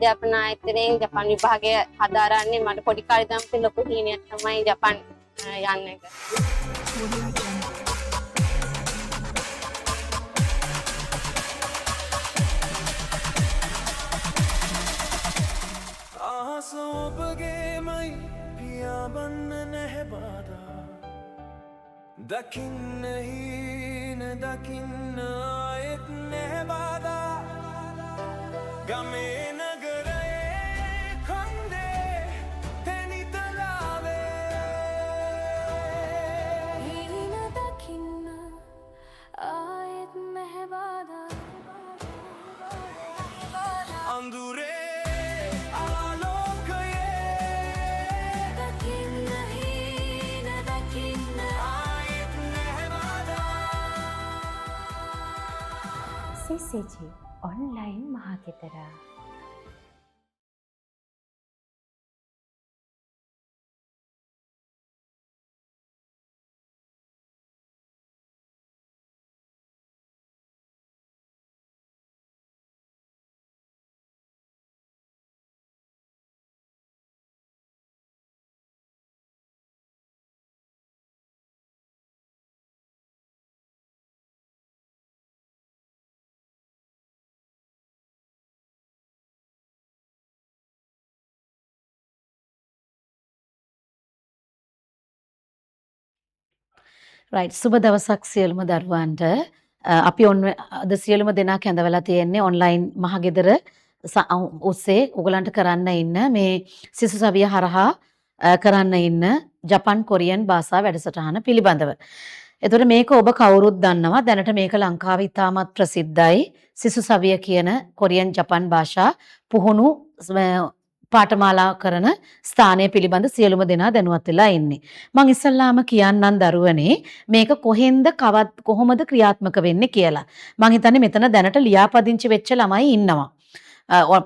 අධ්‍යාපන ආයතනයෙන් ජපාන් විභාගය හදාරන්නේ මට පොඩි කාලේ ඉඳන්ම තියෙන ලොකු හීනයක් තමයි ජපාන් යන්න එක. ආස ඔබගේමයි පියාඹන්න නැහැ බාධා දකින්න හීන දකින්න ආයෙත් නැහැ බාධා ගමේ නගරයේ කන්දේ තැනිතලාවේ හීන දකින්න ආයෙත් නැහැ බාධා. අඳුරේ ආලෝකයේ දකින්න හීන දකින්න ආයෙත් නැහැ බාධා. CCG online මහගෙදර. රයිට්, සුබ දවසක් සියලුම දරුවන්ට. අපි ඔන්න අද සියලුම දෙනා කැඳවලා තියෙන්නේ ඔන්ලයින් මහගෙදර ඔස්සේ ඔයගලන්ට කරන්න ඉන්න මේ සිසු සවිය හරහා කරන්න ඉන්න ජපන් කොරියන් භාෂා වැඩසටහන පිළිබඳව. එතකොට මේක ඔබ කවුරුත් දන්නවා. දැනට මේක ලංකාවේ ඉතාමත් ප්‍රසිද්ධයි. සිසු සවිය කියන කොරියන් ජපන් භාෂා පුහුණු පාඨමාලා කරන ස්ථානය පිළිබඳ සියලුම දෙනා දැනුවත් වෙලා ඉන්නේ. මං ඉස්සල්ලාම කියන්නම් දරුවනේ මේක කොහෙන්ද කවත් කොහොමද ක්‍රියාත්මක වෙන්නේ කියලා. මං හිතන්නේ මෙතන දැනට ලියාපදිංචි වෙච්ච ළමයි ඉන්නවා.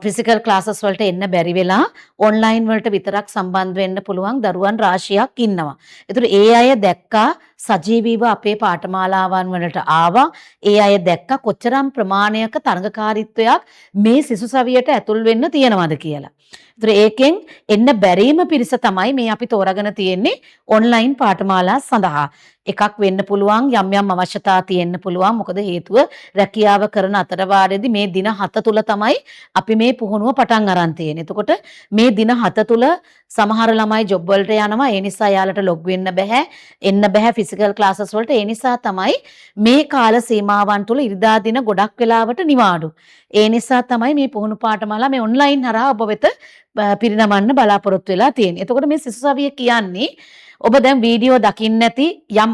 ෆිසිකල් ක්ලාසස් වලට එන්න බැරි වෙලා ඔන්ලයින් වලට විතරක් සම්බන්ධ වෙන්න පුළුවන් දරුවන් රාශියක් ඉන්නවා. ඒතර ඒ අය දැක්කා සජීවීව අපේ පාඨමාලාවන් වලට ආවා. ඒ අය දැක්කා කොච්චරම් ප්‍රමාණයක තරඟකාරීත්වයක් මේ සිසු සවියට ඇතුල් වෙන්න තියෙනවද කියලා. ඒතර ඒකෙන් එන්න බැරිම පිරිස තමයි මේ අපි තෝරාගෙන තියෙන්නේ ඔන්ලයින් පාඨමාලා සඳහා. එකක් වෙන්න පුළුවන් යම් යම් අවශ්‍යතා තියෙන්න පුළුවන්. මොකද හේතුව රැකියාව කරන අතරවාරයේදී මේ දින 7 තුල තමයි අපි මේ පුහුණුව පටන් අරන් තියෙන්නේ. එතකොට මේ දින 7 තුල සමහර ළමයි ජොබ් වලට යනවා. ඒ නිසා යාලට ලොග් වෙන්න බැහැ, එන්න බැහැ ෆිසිකල් ක්ලාසස් වලට. ඒ නිසා තමයි මේ කාල සීමාවන් තුල ඉරිදා දින ගොඩක් වෙලාවට නිවාඩු. ඒ නිසා තමයි මේ පුහුණු පාඨමාලා මේ ඔන්ලයින් හරහා ඔබ වෙත පිරිනමන්න බලාපොරොත්තු වෙලා තියෙන්නේ. එතකොට මේ සිසු සවිය කියන්නේ ඔබ දැන් වීඩියෝ දකින්න ඇති, යම්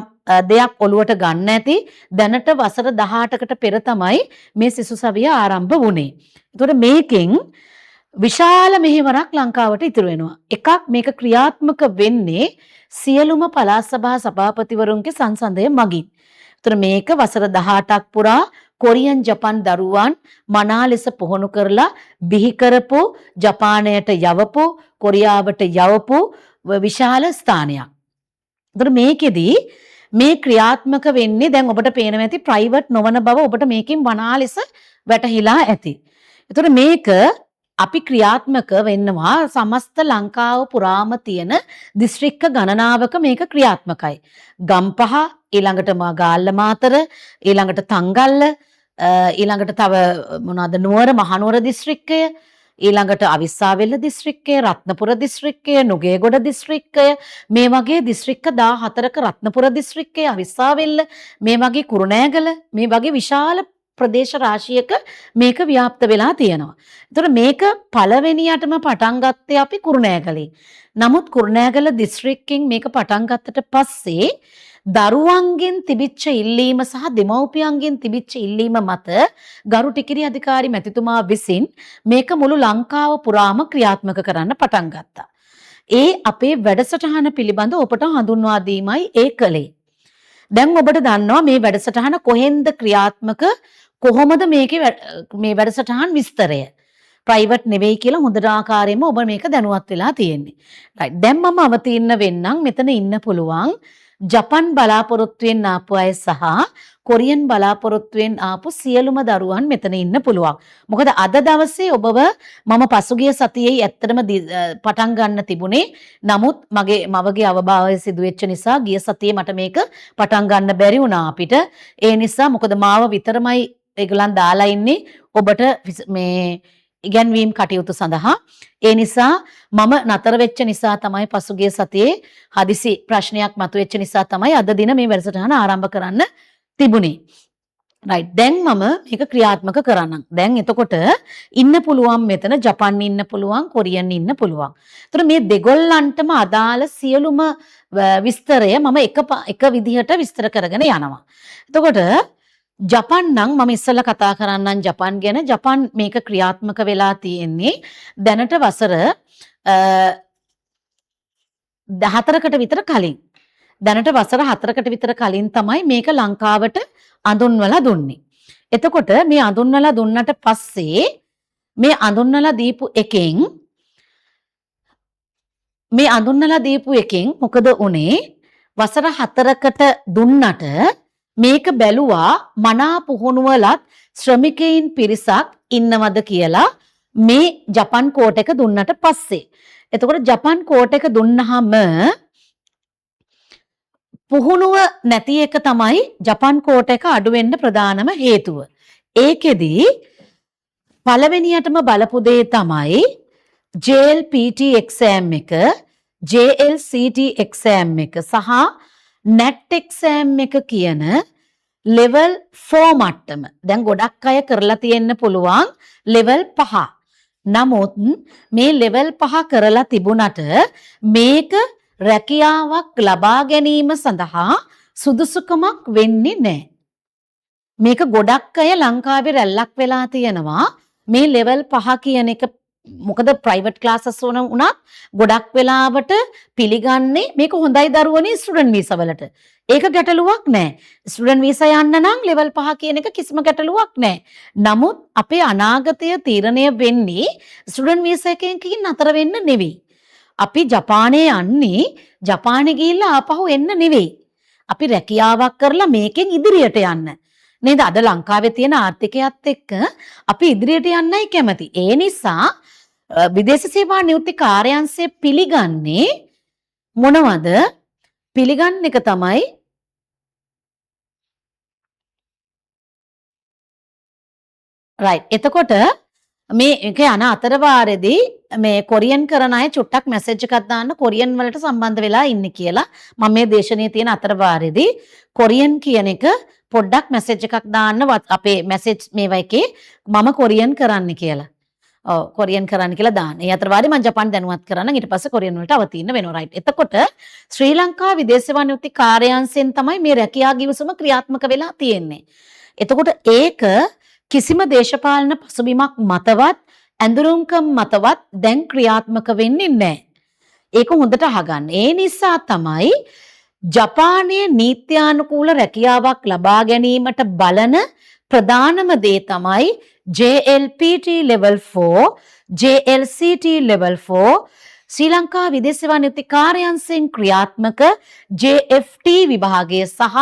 දෙයක් ඔලුවට ගන්න ඇති. දැනට වසර 18කට පෙර තමයි මේ සිසු සවිය ආරම්භ වුණේ. එතකොට මේකෙන් විශාල මෙහෙවරක් ලංකාවට ඉතුරු වෙනවා. එකක් මේක ක්‍රියාත්මක වෙන්නේ සියලුම පළාත් සභා සභාපතිවරුන්ගේ සංසන්දනය මගින්. එතකොට මේක වසර 18ක් පුරා කොරියන් ජපන් දරුවන් මනා ලෙස පුහුණු කරලා බිහි කරපු, ජපානයට යවපු, කොරියාවට යවපු විශාල ස්ථානයක්. එතකොට මේකෙදී මේ ක්‍රියාත්මක වෙන්නේ දැන් ඔබට පේනවා ඇති ප්‍රයිවට් නොවන බව ඔබට මේකෙන් වනා ලෙස වැටහිලා ඇති. එතකොට මේක අපි ක්‍රියාත්මක වෙන්නවා සමස්ත ලංකාව පුරාම තියෙන දිස්ත්‍රික්ක ගණනාවක මේක ක්‍රියාත්මකයි. ගම්පහ, ඊළඟට ගාල්ල මාතර, ඊළඟට තංගල්ල, ඊළඟට තව මොනවාද නුවර මහනුවර දිස්ත්‍රික්කය, ඊළඟට අවිස්සාවෙල්ල දිස්ත්‍රික්කය, රත්නපුර දිස්ත්‍රික්කය, නුගේගොඩ දිස්ත්‍රික්කය, මේ වගේ දිස්ත්‍රික්ක 14ක රත්නපුර දිස්ත්‍රික්කය, අවිස්සාවෙල්ල, මේ වගේ කුරුණෑගල, මේ වගේ විශාල ප්‍රදේශ රාශියක මේක ව්‍යාප්ත වෙලා තියෙනවා. ඒතර මේක පළවෙනියටම පටන් ගත්තේ අපි කුරුණෑගලේ. නමුත් කුරුණෑගල දිස්ත්‍රික්කෙන් මේක පටන් ගත්තට පස්සේ දරුවන්ගෙන් තිබිච්ච ඉල්ලීම සහ දෙමව්පියන්ගෙන් තිබිච්ච ඉල්ලීම මත ගරු ටිකිරි අධිකාරි මැතිතුමා විසින් මේක මුළු ලංකාව පුරාම ක්‍රියාත්මක කරන්න පටන් ගත්තා. ඒ අපේ වැඩසටහන පිළිබඳ ඔබට හඳුන්වා දීමයි ඒ කළේ. දැන් ඔබට දන්නවා මේ වැඩසටහන කොහෙන්ද ක්‍රියාත්මක, කොහොමද මේකේ මේ වැඩසටහන් විස්තරය. ප්‍රයිවට් නෙවෙයි කියලා හොඳට ආකාරයෙන්ම ඔබ මේක දැනුවත් වෙලා තියෙන්නේ. රයිට්. දැන් මම අවතීර්ණ වෙන්නම්. මෙතන ඉන්න පුළුවන් ජපන් බලාපොරොත්තුවෙන් ආපු අය සහ කොරියන් බලාපොරොත්තුවෙන් ආපු සියලුම දරුවන් මෙතන ඉන්න පුළුවන්. මොකද අද දවසේ ඔබව මම පසුගිය සතියේ ඇත්තටම පටන් ගන්න තිබුණේ. නමුත් මගේ මවගේ අවභාවය සිදු වෙච්ච නිසා ගිය සතියේ මට මේක පටන් ගන්න බැරි වුණා අපිට. ඒ නිසා මොකද මාව විතරමයි ඒගොල්ලන් දාලා ඉන්නේ ඔබට මේ ඉගැන්වීම් කටයුතු සඳහා. ඒ නිසා මම නතර වෙච්ච නිසා තමයි පසුගිය සතියේ හදිසි ප්‍රශ්නයක් මතුවෙච්ච නිසා තමයි අද දින මේ වැඩසටහන ආරම්භ කරන්න තිබුණේ. රයිට්. දැන් මම මේක ක්‍රියාත්මක කරන්නම්. දැන් එතකොට ඉන්න පුළුවන් මෙතන ජපන් ඉන්න පුළුවන්, කොරියන් ඉන්න පුළුවන්. එතකොට මේ දෙගොල්ලන්ටම අදාළ සියලුම විස්තරය මම එක විදිහට විස්තර කරගෙන යනවා. එතකොට ජපන් නම් මම ඉස්සෙල්ලා කතා කරන්නම් ජපන් ගැන. ජපන් මේක ක්‍රියාත්මක වෙලා තියෙන්නේ දැනට වසර 14කට විතර කලින්. දැනට වසර 4කට විතර කලින් තමයි මේක ලංකාවට අඳුන්වලා දුන්නේ. එතකොට මේ අඳුන්වලා දුන්නට පස්සේ මේ අඳුන්වලා දීපු එකෙන් මොකද උනේ? වසර 4කට දුන්නට මේක බැලුවා මනා පුහුණුවලත් ශ්‍රමිකයින් පිරිසක් ඉන්නවද කියලා මේ ජපන් කෝට් එක දුන්නට පස්සේ. එතකොට ජපන් කෝට් එක දුන්නාම පුහුණුව නැති එක තමයි ජපන් කෝට් එක අඩු වෙන්න ප්‍රධානම හේතුව. ඒකෙදි පළවෙනියටම බලපු දේ තමයි JLPT exam එක, JLCT exam එක සහ NAT exam එක කියන level 4 මට්ටම. දැන් ගොඩක් අය කරලා තියෙන්න පුළුවන් level 5. නමුත් මේ level 5 කරලා තිබුණට මේක රැකියාවක් ලබා ගැනීම සඳහා සුදුසුකමක් වෙන්නේ නැහැ. මේක ගොඩක් අය ලංකාවේ රැල්ලක් වෙලා තියෙනවා. මේ ලෙවල් 5 කියන එක මොකද ප්‍රයිවට් ක්ලාසස් වුණත් ගොඩක් වෙලාවට පිළිගන්නේ මේක හොඳයි දරුවනේ ස්ටුඩන්ට් වීසා වලට. ඒක ගැටලුවක් නෑ. ස්ටුඩන්ට් වීසා යන්න නම් ලෙවල් 5 කියන එක කිසිම ගැටලුවක් නෑ. නමුත් අපේ අනාගතය තීරණය වෙන්නේ ස්ටුඩන්ට් වීසා එකකින් නතර වෙන්න නෙවෙයි. අපි ජපානයේ යන්නේ ජපානේ ගිහිල්ලා ආපහු එන්න නෙවෙයි. අපි රැකියාවක් කරලා මේකෙන් ඉදිරියට යන්න. නේද? අද ලංකාවේ තියෙන ආර්ථිකයත් එක්ක අපි ඉදිරියට යන්නයි කැමති. ඒ නිසා විදේශ සේවා නියුක්ති කාර්යාංශය පිළිගන්නේ මොනවද? පිළිගන්න එක තමයි රයිට්. එතකොට මේ එක යන අතර වාරෙදී මේ කොරියන් කරන අය චුට්ටක් මැසේජ් එකක් දාන්න කොරියන් වලට සම්බන්ධ වෙලා ඉන්නේ කියලා. මම මේ දේශනයේ තියෙන අතර වාරෙදී කොරියන් කියන එක පොඩ්ඩක් මැසේජ් එකක් දාන්න අපේ මැසේජ් මේවා එකේ මම කොරියන් කරන්න කියලා. ඔව් කොරියන් කරන්න කියලා දාන්න. ඒ අතර වාරේ මම ජපාන් දැනුවත් කරන්නම්. ඊට පස්සේ කොරියන් වලට අවතීර්ණ වෙනවා. රයිට්. එතකොට ශ්‍රී ලංකා විදේශ සේවා නියුක්ති කාර්යාංශයෙන් තමයි මේ රැකියා ගිවිසුම ක්‍රියාත්මක වෙලා තියෙන්නේ. එතකොට ඒක කිසිම දේශපාලන පසුබිමක් මතවත් ඇඳුරුම්කම් මතවත් දැන් ක්‍රියාත්මක වෙන්නේ නැහැ. ඒක හොඳට අහගන්න. ඒ නිසා තමයි ජපානයේ නීත්‍යානුකූල රැකියාවක් ලබා ගැනීමට බලන ප්‍රධානම දේ තමයි JLPT level 4, JLCT level 4, ශ්‍රී ලංකා විදේශ සේවා නියුක්ති කාර්යාංශයෙන් ක්‍රියාත්මක JFT විභාගය සහ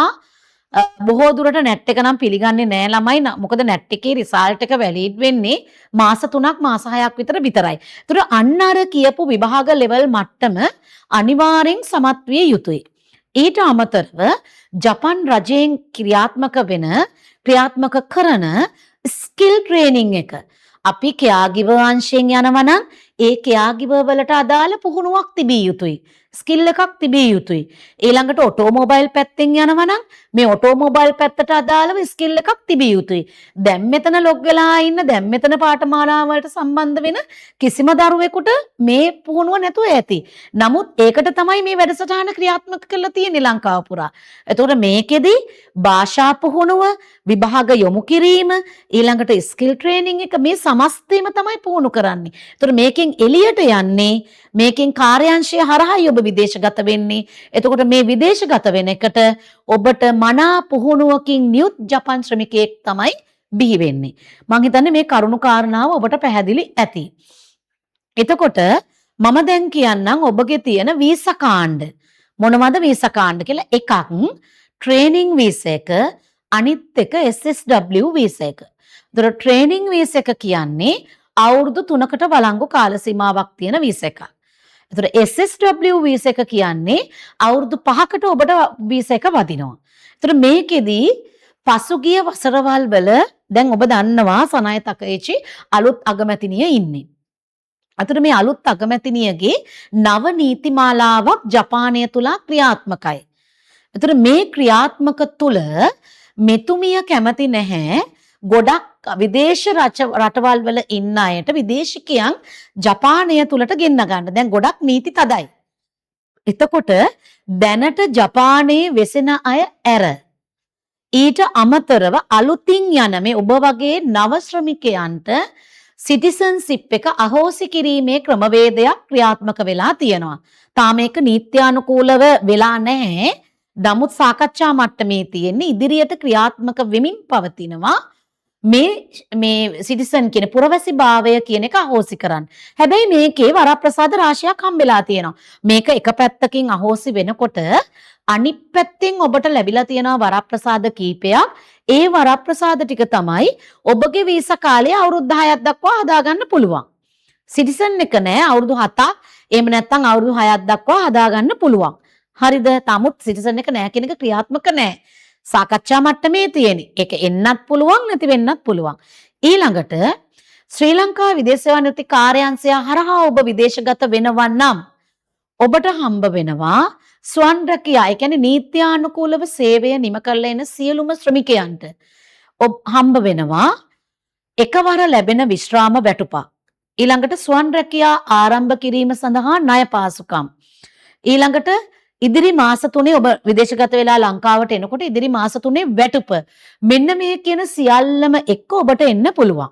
බොහෝ දුරට නැට් එක නම් පිළිගන්නේ නෑ ළමයි. මොකද නැට් එකේ රිසල්ට් එක වැලිඩ් වෙන්නේ මාස 3ක් මාස 6ක් විතර විතරයි. ඒතර අන්න අර කියපු විභාග ලෙවල් මට්ටම අනිවාර්යෙන් සමත් විය යුතුයි. ඊට අමතරව ජපන් රජයෙන් ක්‍රියාත්මක කරන ස්කිල් ට්‍රේනින් එක අපි කෙයාගිවර් අංශයෙන් යනවා නම් ඒ කෙයාගිවර් වලට අදාළ පුහුණුවක් තිබිය යුතුයි. ස්කිල් එකක් තිබිය යුතුයි. ඊළඟට ඔටෝමොබයිල් පැත්තෙන් යනවා නම් මේ ඔටෝමොබයිල් පැත්තට අදාළව ස්කිල් එකක් තිබිය යුතුයි. දැන් මෙතන ලොග් වෙලා ඉන්න, දැන් මෙතන පාඨමාලා වලට සම්බන්ධ වෙන කිසිම දරුවෙකුට මේ පුහුණුව නැතුව ඇති. නමුත් ඒකට තමයි මේ වැඩසටහන ක්‍රියාත්මක කරලා තියෙන්නේ ලංකාව පුරා. එතකොට මේකෙදි භාෂා පුහුණුව, විභාග යොමු කිරීම, ඊළඟට ස්කිල් ට්‍රේනින් එක මේ සමස්තයම තමයි පුහුණු කරන්නේ. එතකොට මේකෙන් එළියට යන්නේ මේකෙන් කාර්යාංශය හරහායි ඔබ විදේශගත වෙන්නේ. එතකොට මේ විදේශගත වෙන එකට ඔබට මනා පුහුණුවකින් නියුත් ජපන් ශ්‍රමිකයෙක් තමයි බිහි වෙන්නේ. මං හිතන්නේ මේ කරුණු කාරණාව ඔබට පැහැදිලි ඇති. එතකොට මම දැන් කියන්නම් ඔබගේ තියෙන වීසා කාණ්ඩ. මොනවද වීසා කාණ්ඩ කියලා? එකක් ට්‍රේනින් වීසා එක, අනිත් එක SSW visa එක. ඒතර ට්‍රේනින් වීසා එක කියන්නේ අවුරුදු 3කට වළංගු කාල සීමාවක් තියෙන වීසා එකක්. ඒතර SSW visa එක කියන්නේ අවුරුදු 5කට ඔබට වීසා එක වදිනවා. ඒතර මේකෙදී පසුගිය වසරවල් වල දැන් ඔබ දන්නවා සනාය තකේචි අලුත් අගමැතිනිය ඉන්නේ. අතර මේ අලුත් අගමැතිනියගේ නව නීති මාලාවක් ජපානය තුල ක්‍රියාත්මකයි. එතකොට මේ ක්‍රියාත්මක තුල මෙතුමිය කැමති නැහැ ගොඩක් විදේශ රටවල් වල ඉන්න අයට, විදේශිකයන් ජපානය තුලට ගෙන්න ගන්න. දැන් ගොඩක් නීති තදයි. එතකොට දැනට ජපානයේ වෙසෙන අය ඇර, ඊට අමතරව අලුතින් යන මේ ඔබ වගේ නව ශ්‍රමිකයන්ට සිටිසන්සිප් එක අහෝසි කිරීමේ ක්‍රමවේදයක් ක්‍රියාත්මක වෙලා තියෙනවා. තාම ඒක නීත්‍යානුකූලව වෙලා නැහැ. නමුත් සාකච්ඡා මට්ටමේ තියෙන්නේ, ඉදිරියට ක්‍රියාත්මක වෙමින් පවතිනවා. මේ මේ සිටිසන් කියන පුරවැසි භාවය කියන එක අහෝසි කරන්න. හැබැයි මේකේ වරප්‍රසාද රාශියක් හම්බෙලා තියෙනවා. මේක එක පැත්තකින් අහෝසි වෙනකොට අනිත් පැත්තෙන් ඔබට ලැබිලා තියෙනවා වරප්‍රසාද කීපයක්. ඒ වරප්‍රසාද ටික තමයි ඔබගේ වීසා කාලය අවුරුදු 10ක් දක්වා හදාගන්න පුළුවන්. සිටිසන් එක නෑ, අවුරුදු 7ක් එහෙම නැත්නම් අවුරුදු 6ක් දක්වා හදාගන්න පුළුවන්. හරිද? නමුත් සිටිසන් එක නෑ කියන එක ක්‍රියාත්මක නෑ. සාකච්ඡා මට්ටමේ තියෙන. ඒක එන්නත් පුළුවන්, නැති වෙන්නත් පුළුවන්. ඊළඟට ශ්‍රී ලංකා විදේශ සේවා නියුක්ති කාර්යාංශය හරහා ඔබ විදේශගත වෙනවා නම් ඔබට හම්බ වෙනවා ස්වයං රැකියා, ඒ කියන්නේ නීත්‍යානුකූලව සේවය නිම කරලා එන සියලුම ශ්‍රමිකයන්ට ඔබ හම්බ වෙනවා එකවර ලැබෙන විශ්‍රාම වැටුපක්. ඊළඟට ස්වයං රැකියා ආරම්භ කිරීම සඳහා ණය පහසුකම්. ඊළඟට ඉදිරි මාස 3 ඔබ විදේශගත වෙලා ලංකාවට එනකොට ඉදිරි මාස 3 වැටුප. මෙන්න මේ කියන සියල්ලම එක්ක ඔබට එන්න පුළුවන්.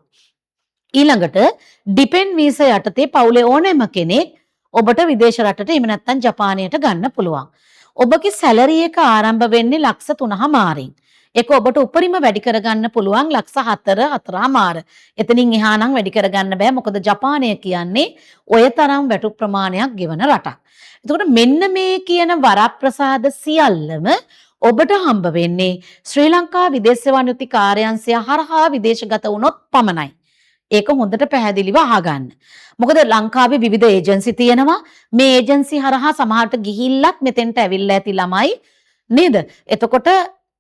ඊළඟට ඩිපෙන්ඩන්ට් වීසා යටතේ පවුලේ ඕනෑම කෙනෙක් ඔබට විදේශ රටට එහෙම නැත්නම් ජපානයට ගන්න පුළුවන්. ඔබගේ සැලරි එක ආරම්භ වෙන්නේ ලක්ෂ 3.5න්. ඒක ඔබට උපරිම වැඩි කරගන්න පුළුවන් ලක්ෂ 4, 4.5. එතනින් එහා නම් වැඩි කරගන්න බෑ. මොකද ජපානය කියන්නේ ඔය තරම් වැටුප් ප්‍රමාණයක් ගෙවන රටක්. එතකොට මෙන්න මේ කියන වරප්‍රසාද සියල්ලම ඔබට හම්බ වෙන්නේ ශ්‍රී ලංකා විදේශ සේවා නියුක්ති කාර්යාංශය හරහා විදේශගත වුණොත් පමණයි. ඒක හොඳට පැහැදිලිව අහගන්න. මොකද ලංකාවේ විවිධ ඒජන්සි තියෙනවා. මේ ඒජන්සි හරහා සමහරට ගිහිල්ලත් මෙතෙන්ට ඇවිල්ලා ඇති ළමයි නේද? එතකොට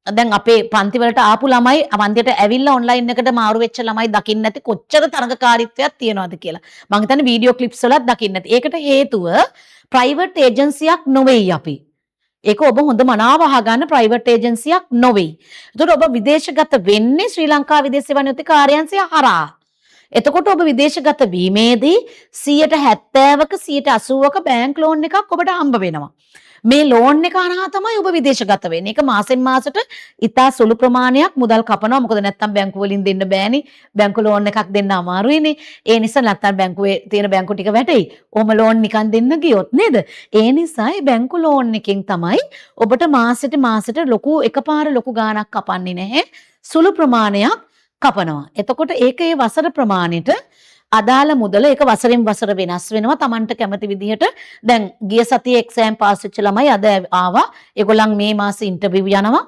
දැන් අපේ පන්ති වලට ආපු ළමයි, පන්තියට ඇවිල්ලා ඔන්ලයින් එකට මාරු වෙච්ච ළමයි දකින්න ඇති කොච්චර තරඟකාරීත්වයක් තියෙනවද කියලා. මං හිතන්නේ වීඩියෝ ක්ලිප්ස් වලත් දකින්න ඇති. ඒකට හේතුව ප්‍රයිවට් ඒජන්සියක් නොවේයි අපි. ඒක ඔබ හොඳ මනාව අහගන්න, ප්‍රයිවට් ඒජන්සියක් නොවේයි. එතකොට ඔබ විදේශගත වෙන්නේ ශ්‍රී ලංකා විදේශ සේවා නියුක්ති කාර්යාංශය හරහා. එතකොට ඔබ විදේශගත වීමේදී 70ක 80ක බැංක් ලෝන් එකක් ඔබට හම්බ වෙනවා. මේ ලෝන් එක හරහා තමයි ඔබ විදේශගත වෙන්නේ. ඒක මාසෙන් මාසෙට ඉතා සුළු ප්‍රමාණයක් මුදල් කපනවා. මොකද නැත්තම් බැංකු වලින් දෙන්න බෑනේ. බැංකු ලෝන් එකක් දෙන්න අමාරුයිනේ. ඒ නිසා නැත්තම් බැංකුවේ තියෙන බැංකු ටික වැටෙයි. ඔහොම ලෝන් නිකන් දෙන්න ගියොත් නේද? ඒ නිසා මේ බැංකු ලෝන් එකෙන් තමයි ඔබට මාසෙට මාසෙට ලොකු එකපාර ලොකු ගාණක් කපන්නේ නැහැ. සුළු ප්‍රමාණයක් කපනවා. එතකොට ඒක ඒ වසර ප්‍රමාණයට අදාළ මුදල ඒක වසරෙන් වසර වෙනස් වෙනවා තමන්ට කැමති විදිහට. දැන් ගිය සතියේ එක්සෑම් පාස් වෙච්ච ළමයි අද ආවා. ඒගොල්ලන් මේ මාසේ ඉන්ටර්විව් යනවා.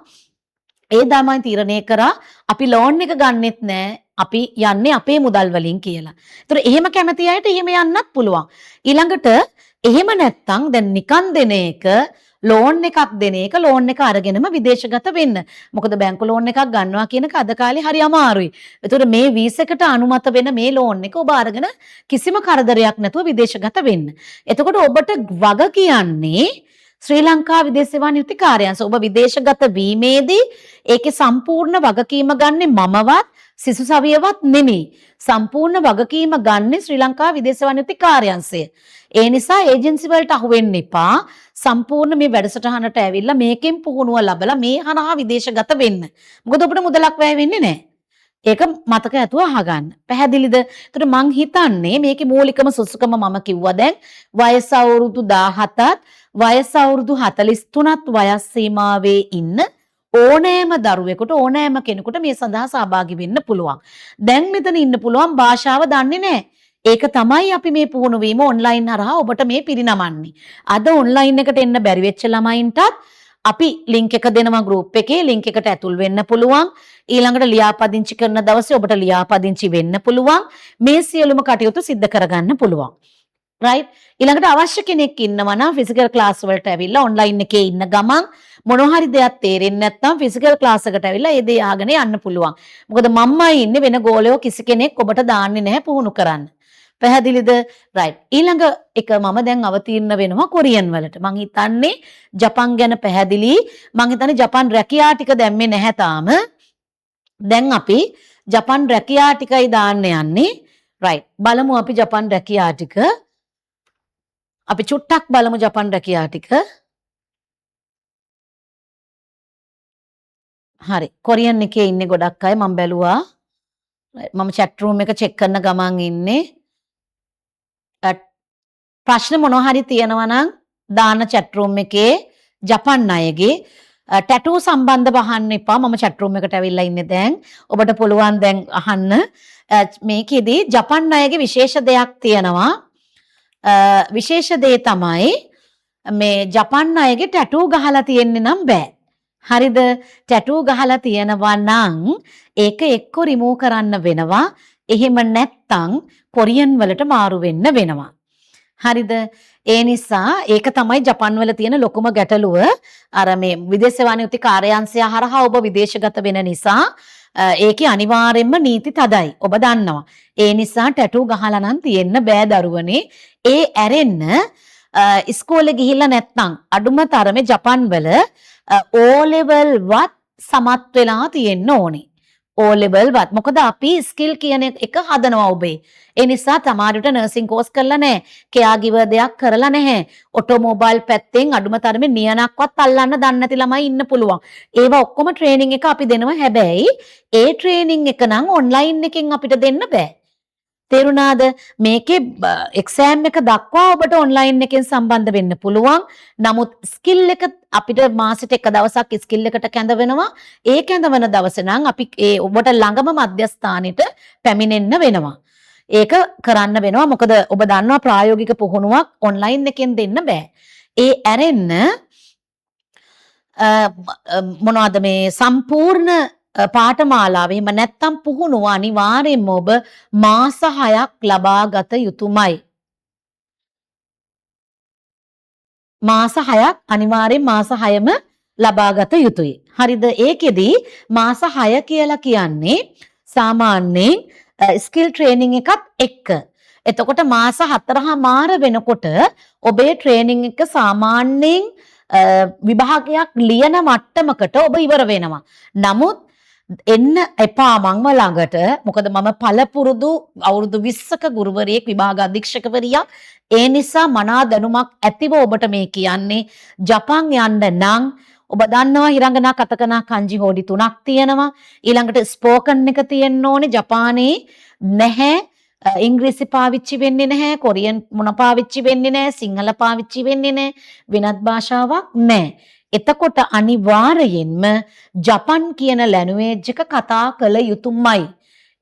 ඒ ළමයි තීරණය කරා අපි ලෝන් එක ගන්නෙත් නෑ, අපි යන්නේ අපේ මුදල් වලින් කියලා. ඒතර එහෙම කැමති අයට එහෙම යන්නත් පුළුවන්. ඊළඟට එහෙම නැත්තම් දැන් නිකන් දෙන එක, ලෝන් එකක් දෙන එක, ලෝන් එක අරගෙනම විදේශගත වෙන්න. මොකද බැංකු ලෝන් එකක් ගන්නවා කියන එක අද කාලේ හරි අමාරුයි. ඒතකොට මේ වීසා එකට අනුමත වෙන මේ ලෝන් එක ඔබ අරගෙන කිසිම කරදරයක් නැතුව විදේශගත වෙන්න. එතකොට ඔබට වග කියන්නේ ශ්‍රී ලංකා විදේශ සේවා නියුක්ති කාර්යාංශ. ඔබ විදේශගත වීමේදී ඒකේ සම්පූර්ණ වගකීම ගන්නේ මමවත් සිසු සවියවත් නෙමෙයි. සම්පූර්ණ වගකීම ගන්නේ ශ්‍රී ලංකා විදේශ සේවා නියුක්ති කාර්යාංශය. ඒ නිසා ඒජන්සි වලට අහු වෙන්න එපා. සම්පූර්ණ මේ වැඩසටහනට ඇවිල්ලා මේකෙන් පුහුණුව ලබලා මේ හරහා විදේශගත වෙන්න. මොකද ඔබට මුදලක් වැය වෙන්නේ නැහැ. ඒක මතක ඇතුව අහගන්න. පැහැදිලිද? එතකොට මං හිතන්නේ මේකේ මූලිකම සුසුකම මම කිව්වා දැන් වයස අවුරුදු 17ත් වයස අවුරුදු 43ත් වයස් සීමාවේ ඉන්න ඕනෑම දරුවෙකුට, ඕනෑම කෙනෙකුට මේ සඳහා සහභාගී වෙන්න පුළුවන්. දැන් මෙතන ඉන්න පුළුවන් භාෂාව දන්නේ නැහැ. ඒක තමයි අපි මේ පුහුණු වීම ඔන්ලයින් හරහා ඔබට මේ පිරිනමන්නේ. අද ඔන්ලයින් එකට එන්න බැරි වෙච්ච ළමයින්ටත් අපි ලින්ක් එක දෙනවා ගෲප් එකේ. ලින්ක් එකට ඇතුල් වෙන්න පුළුවන්. ඊළඟට ලියාපදිංචි කරන දවසේ ඔබට ලියාපදිංචි වෙන්න පුළුවන්. මේ සියලුම කටයුතු සිද්ධ කරගන්න පුළුවන්. රයිට්. ඊළඟට අවශ්‍ය කෙනෙක් ඉන්නවා නම් ෆිසිකල් ක්ලාස් වලට ඇවිල්ලා ඔන්ලයින් එකේ ඉන්න ගමන් මොන හරි දෙයක් තේරෙන්නේ නැත්නම් ෆිසිකල් ක්ලාස් එකට ඇවිල්ලා ඒ දේ අහගෙන යන්න පුළුවන්. මොකද මම්මයි ඉන්නේ, වෙන ගෝලයෝ කිසි කෙනෙක් ඔබට දාන්නේ නැහැ පුහුණු කරන්න. පැහැදිලිද? රයිට්. ඊළඟ එක මම දැන් අවතීර්ණ වෙනවා කොරියන් වලට. මං හිතන්නේ ජපන් ගැන පැහැදිලි. මං හිතන්නේ ජපන් රැකියා ටික දැම්මේ නැහැ තාම. දැන් අපි ජපන් රැකියා ටිකයි දාන්න යන්නේ. රයිට්. බලමු අපි ජපන් රැකියා ටික. අපි චුට්ටක් බලමු ජපන් රැකියා ටික. හරි. කොරියන් එකේ ඉන්නේ ගොඩක් අය මම බැලුවා. මම චැට් රූම් එක චෙක් කරන ගමන් ඉන්නේ. ප්‍රශ්න මොනවා හරි තියෙනවා නම් දාන්න චැට් රූම් එකේ. ජපන් අයගේ ටැටූ සම්බන්ධව අහන්න එපා. මම චැට් රූම් එකට ඇවිල්ලා ඉන්නේ දැන්. ඔබට පුළුවන් දැන් අහන්න. මේකෙදි ජපන් අයගේ විශේෂ දෙයක් තියෙනවා. විශේෂ දේ තමයි මේ ජපන් අයගේ ටැටූ ගහලා තියෙන්නේ නම් බෑ. හරිද? ටැටූ ගහලා තියෙනවා නම් ඒක එක්ක රිමූව් කරන්න වෙනවා. එහෙම නැත්තම් කොරියන් වලට මාරු වෙන්න වෙනවා. හරිද? ඒ නිසා ඒක තමයි ජපන් වල තියෙන ලොකුම ගැටලුව. අර මේ විදේශ සේවා නියුක්ති කාර්යාංශය හරහා ඔබ විදේශගත වෙන නිසා ඒකේ අනිවාර්යයෙන්ම නීති තදයි. ඔබ දන්නවා. ඒ නිසා ටැටූ ගහලා නම් තියෙන්න බෑ දරුවනේ. ඒ ඇරෙන්න ඉස්කෝලේ ගිහිල්ලා නැත්නම් අඩුම තරමේ ජපන් වල O level වත් සමත් වෙලා තියෙන්න ඕනේ. O level වත්. මොකද අපි ස්කිල් කියන එක හදනවා ඔබේ. ඒ නිසා තමාරුට නර්සිං කෝස් කරලා නැහැ. කෙයා ගිවර් දෙයක් කරලා නැහැ. ඔටෝමොබයිල් පැත්තෙන් අඩුම තරමේ නියනක්වත් අල්ලන්න දන්නේ නැති ළමයි ඉන්න පුළුවන්. ඒවා ඔක්කොම ට්‍රේනින් එක අපි දෙනවා. හැබැයි ඒ ට්‍රේනින් එක නම් ඔන්ලයින් එකෙන් අපිට දෙන්න බෑ. තේරුණාද? මේකේ එක්සෑම් එක දක්වා ඔබට ඔන්ලයින් එකෙන් සම්බන්ධ වෙන්න පුළුවන්. නමුත් ස්කිල් එක අපිට මාසෙට එක දවසක් ස්කිල් එකට කැඳවෙනවා. ඒ කැඳවන දවසේ නම් අපි ඒ ඔබට ළඟම මධ්‍යස්ථානෙට පැමිණෙන්න වෙනවා. ඒක කරන්න වෙනවා. මොකද ඔබ දන්නවා ප්‍රායෝගික පුහුණුවක් ඔන්ලයින් එකෙන් දෙන්න බෑ. ඒ ඇරෙන්න මොනවද මේ සම්පූර්ණ පාඨමාලාව එහෙම නැත්නම් පුහුණුව අනිවාර්යයෙන්ම ඔබ මාස 6ක් ලබා ගත යුතුමයි. මාස 6ක් අනිවාර්යෙන් මාස 6ම ලබා ගත යුතුයි. හරිද? ඒකෙදි මාස 6 කියලා කියන්නේ සාමාන්‍යයෙන් ස්කිල් ට්‍රේනින් එකත් එක්ක. එතකොට මාස 4.5 වෙනකොට ඔබේ ට්‍රේනින් එක සාමාන්‍යයෙන් විභාගයක් ලියන මට්ටමකට ඔබ ඉවර වෙනවා. නමුත් එන්න එපා මංව ළඟට. මොකද මම පළපුරුදු අවුරුදු 20ක ගුරුවරියෙක්, විභාග අධීක්ෂකවරියක්. ඒ නිසා මනා දැනුමක් ඇතිව ඔබට මේ කියන්නේ. ජපන් යන්න නම් ඔබ දන්නවා හිරංගනා, කතකනා, කංජි හෝඩි 3ක් තියෙනවා. ඊළඟට ස්පෝකන් එක තියෙන්න ඕනේ. ජපානයේ නැහැ. ඉංග්‍රීසි පාවිච්චි වෙන්නේ නැහැ, කොරියන් මොන පාවිච්චි වෙන්නේ නැහැ, සිංහල පාවිච්චි වෙන්නේ නැහැ, වෙනත් භාෂාවක් නැහැ. එතකොට අනිවාර්යයෙන්ම ජපන් කියන ලැන්ග්වේජ් එක කතා කළ යුතුමයි.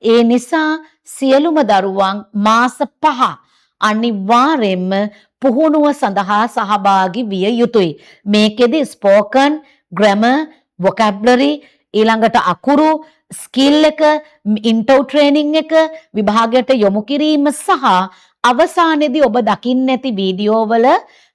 ඒ නිසා සියලුම දරුවන් මාස 5 අනිවාර්යයෙන්ම පුහුණුව සඳහා සහභාගී විය යුතුයි. මේකෙදි ස්පෝකන්, ග්‍රැමර්, වොකැබ්ලරි, ඊළඟට අකුරු, ස්කිල් එක, ඉන්ටර්ව් ට්‍රේනින් එක, විභාගයට යොමු කිරීම සහ අවසානයේදී ඔබ දකින්න ඇති වීඩියෝ වල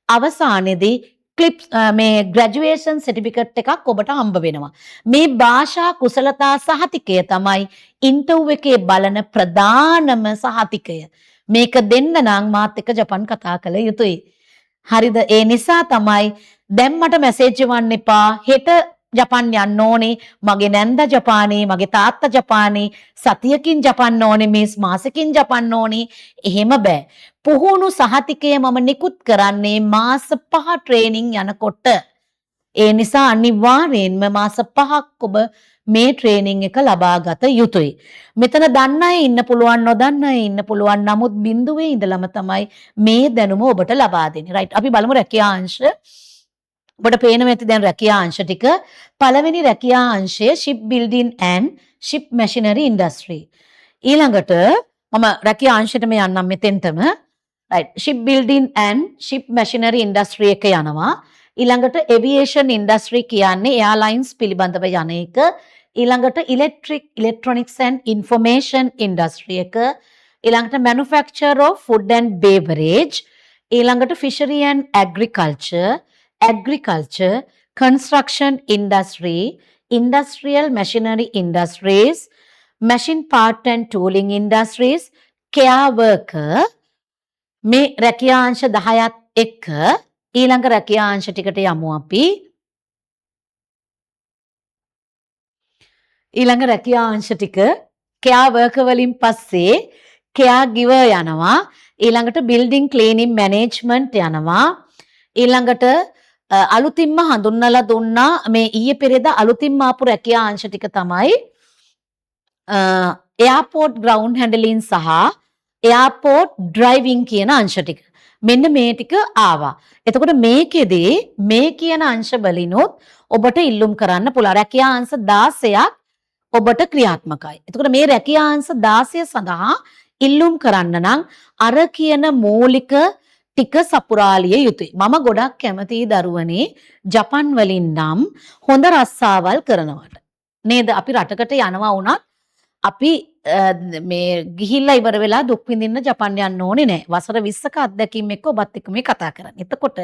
අවසානයේදී ක්ලිප්ස් මේ ග්‍රැජුවේෂන් සර්ටිෆිකේට් එකක් ඔබට හම්බ වෙනවා. මේ භාෂා කුසලතා සහතිකය තමයි ඉන්ටර්ව් එකේ බලන ප්‍රධානම සහතිකය. මේක දෙන්න නම් මාත් එක්ක ජපන් කතා කළ යුතුයි. හරිද? ඒ නිසා තමයි දැන් මට මැසේජ් එවන්න එපා. හෙට ජපන් යන්න ඕනේ, මගේ නැන්දා ජපානයේ, මගේ තාත්තා ජපානයේ, සතියකින් ජපන් ඕනේ, මේ මාසෙකින් ජපන් ඕනේ. එහෙම බෑ. පුහුණු සහතිකය මම නිකුත් කරන්නේ මාස 5 ට්‍රේනින් යනකොට. ඒ නිසා අනිවාර්යයෙන්ම මාස 5ක් ඔබ මේ ට්‍රේනින් එක ලබා ගත යුතුයි. මෙතන දන්න අය ඉන්න පුළුවන්, නොදන්න අය ඉන්න පුළුවන්. නමුත් බිඳුවේ ඉඳලම තමයි මේ දැනුම ඔබට ලබා දෙන්නේ. රයිට්. අපි බලමු රැකියා අංශ. ඔබට පේනවා ඇති දැන් රැකියා අංශ ටික. පළවෙනි රැකියා අංශය ship building and ship machinery industry. ඊළඟට මම රැකියා අංශයටම යන්නම් මෙතෙන්ටම. Right. Ship building and ship machinery industry එක යනවා. ඊළඟට ඒවියේෂන් ඉන්ඩස්ට්‍රි කියන්නේ එයාලයින්ස් පිළිබඳව යන එක. ඊළඟට electric, electronics and information industry එක. ඊළඟට manufacture of food and beverage. ඊළඟට fishery and agriculture, agriculture, construction industry, industrial machinery industries, machine part and tooling industries, care worker. මේ රැකියා අංශ 10ත් එක්ක ඊළඟ රැකියා අංශ ටිකට යමු අපි. ඊළඟ රැකියා අංශ ටික කෙයා වර්කර් වලින් පස්සේ කෙයා ගිවර් යනවා. ඊළඟට බිල්ඩින් ක්ලීනින් මැනේජ්මන්ට් යනවා. ඊළඟට අලුතින්ම හඳුන්වලා දුන්නා මේ ඊයේ පෙරේදා අලුතින්ම ආපු රැකියා අංශ ටික තමයි එයාපෝට් ග්‍රවුන්ඩ් හැන්ඩලින් සහ එයාපෝට් ඩ්‍රයිවිං කියන අංශ ටික. මෙන්න මේ ටික ආවා. එතකොට මේකෙදී මේ කියන අංශ වලිනුත් ඔබට ඉල්ලුම් කරන්න පුළුවන්. රැකියා අංශ 16ක් ඔබට ක්‍රියාත්මකයි. එතකොට මේ රැකියා අංශ 16 සඳහා ඉල්ලුම් කරන්න නම් අර කියන මූලික ටික සපුරාලිය යුතුයි. මම ගොඩක් කැමතියි දරුවනේ ජපන් වලින් නම් හොඳ රස්සාවල් කරනවට. නේද? අපි රටකට යනවා වුණත් අපි මේ ගිහිල්ලා ඉවර වෙලා දුක් විඳින්න ජපන් යන්න ඕනේ නෑ. වසර 20ක අත්දැකීම් එක්ක ඔබත් එක්ක මේ කතා කරන්නේ. එතකොට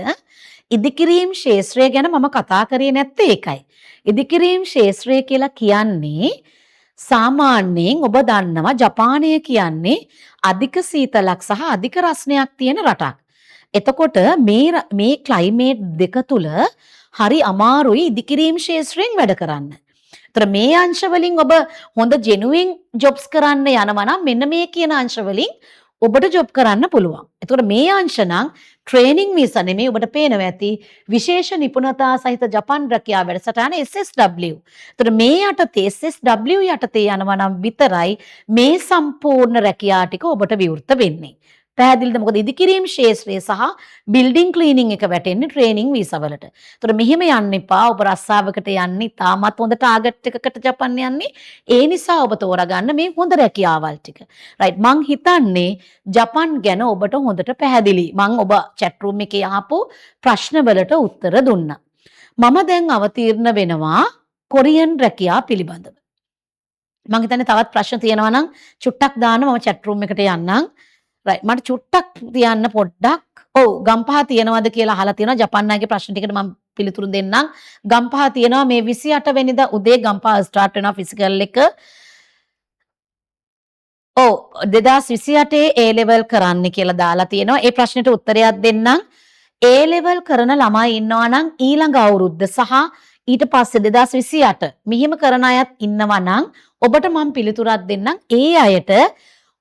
ඉදිකිරීම් ක්ෂේත්‍රය ගැන මම කතා කරේ නැත්තේ ඒකයි. ඉදිකිරීම් ක්ෂේත්‍රය කියලා කියන්නේ සාමාන්‍යයෙන් ඔබ දන්නවා ජපානය කියන්නේ අධික සීතලක් සහ අධික රස්නයක් තියෙන රටක්. එතකොට මේ ක්ලයිමේට් දෙක තුල හරි අමාරුයි ඉදිකිරීම් ක්ෂේත්‍රයෙන් වැඩ කරන්න. ඒතර මේ අංශ වලින් ඔබ හොඳ ජෙනුයින් ජොබ්ස් කරන්න යනවා නම් මෙන්න මේ කියන අංශ වලින් ඔබට ජොබ් කරන්න පුළුවන්. එතකොට මේ අංශ නම් ට්‍රේනින් වීසා නෙමෙයි, ඔබට පේනවා ඇති විශේෂ නිපුණතා සහිත ජපන් රැකියා වැඩසටහන SSW. එතකොට මේ යටතේ SSW යටතේ යනවා නම් විතරයි මේ සම්පූර්ණ රැකියා ටික ඔබට විවෘත වෙන්නේ. පැහැදිලිද? මොකද ඉදිකිරීම් ක්ෂේත්‍රය සහ බිල්ඩින් ක්ලීනින් එක වැටෙන්නේ ට්‍රේනින් වීසා වලට. එතකොට මෙහෙම යන්න එපා. ඔබ රස්සාවකට යන්නේ තාමත් හොඳ ටාගට් එකකට ජපන් යන්නේ. ඒ නිසා ඔබ තෝරාගන්න මේ හොඳ රැකියාවල් ටික. රයිට්, මං හිතන්නේ ජපන් ගැන ඔබට හොඳට පැහැදිලි. මං ඔබ චැට් රූම් එකේ අහපු ප්‍රශ්න වලට උත්තර දුන්නා. මම දැන් අවතීර්ණ වෙනවා කොරියන් රැකියා පිළිබඳව. මං හිතන්නේ තවත් ප්‍රශ්න තියෙනවා නම් චුට්ටක් දාන්න, මම චැට් රූම් එකට යන්නම්. රයිට්, මට චුට්ටක් තියන්න පොඩ්ඩක්. ඔව්, ගම්පහ තියෙනවද කියලා අහලා තියෙනවා. ජපන් අයගේ ප්‍රශ්න ටිකට මම පිළිතුරු දෙන්නම්. ගම්පහ තියෙනවා. මේ 28 වෙනිදා උදේ ගම්පහ ස්ටාර්ට් වෙනවා ෆිසිකල් එක. ඔව්, 2028 ඒ ලෙවල් කරන්න කියලා දාලා තියෙනවා. ඒ ප්‍රශ්නෙට උත්තරයක් දෙන්නම්. ඒ ලෙවල් කරන ළමයි ඉන්නවා නම් ඊළඟ අවුරුද්ද සහ ඊට පස්සේ 2028 මෙහෙම කරන අයත් ඉන්නවා නම් ඔබට මම පිළිතුරක් දෙන්නම්. ඒ අයට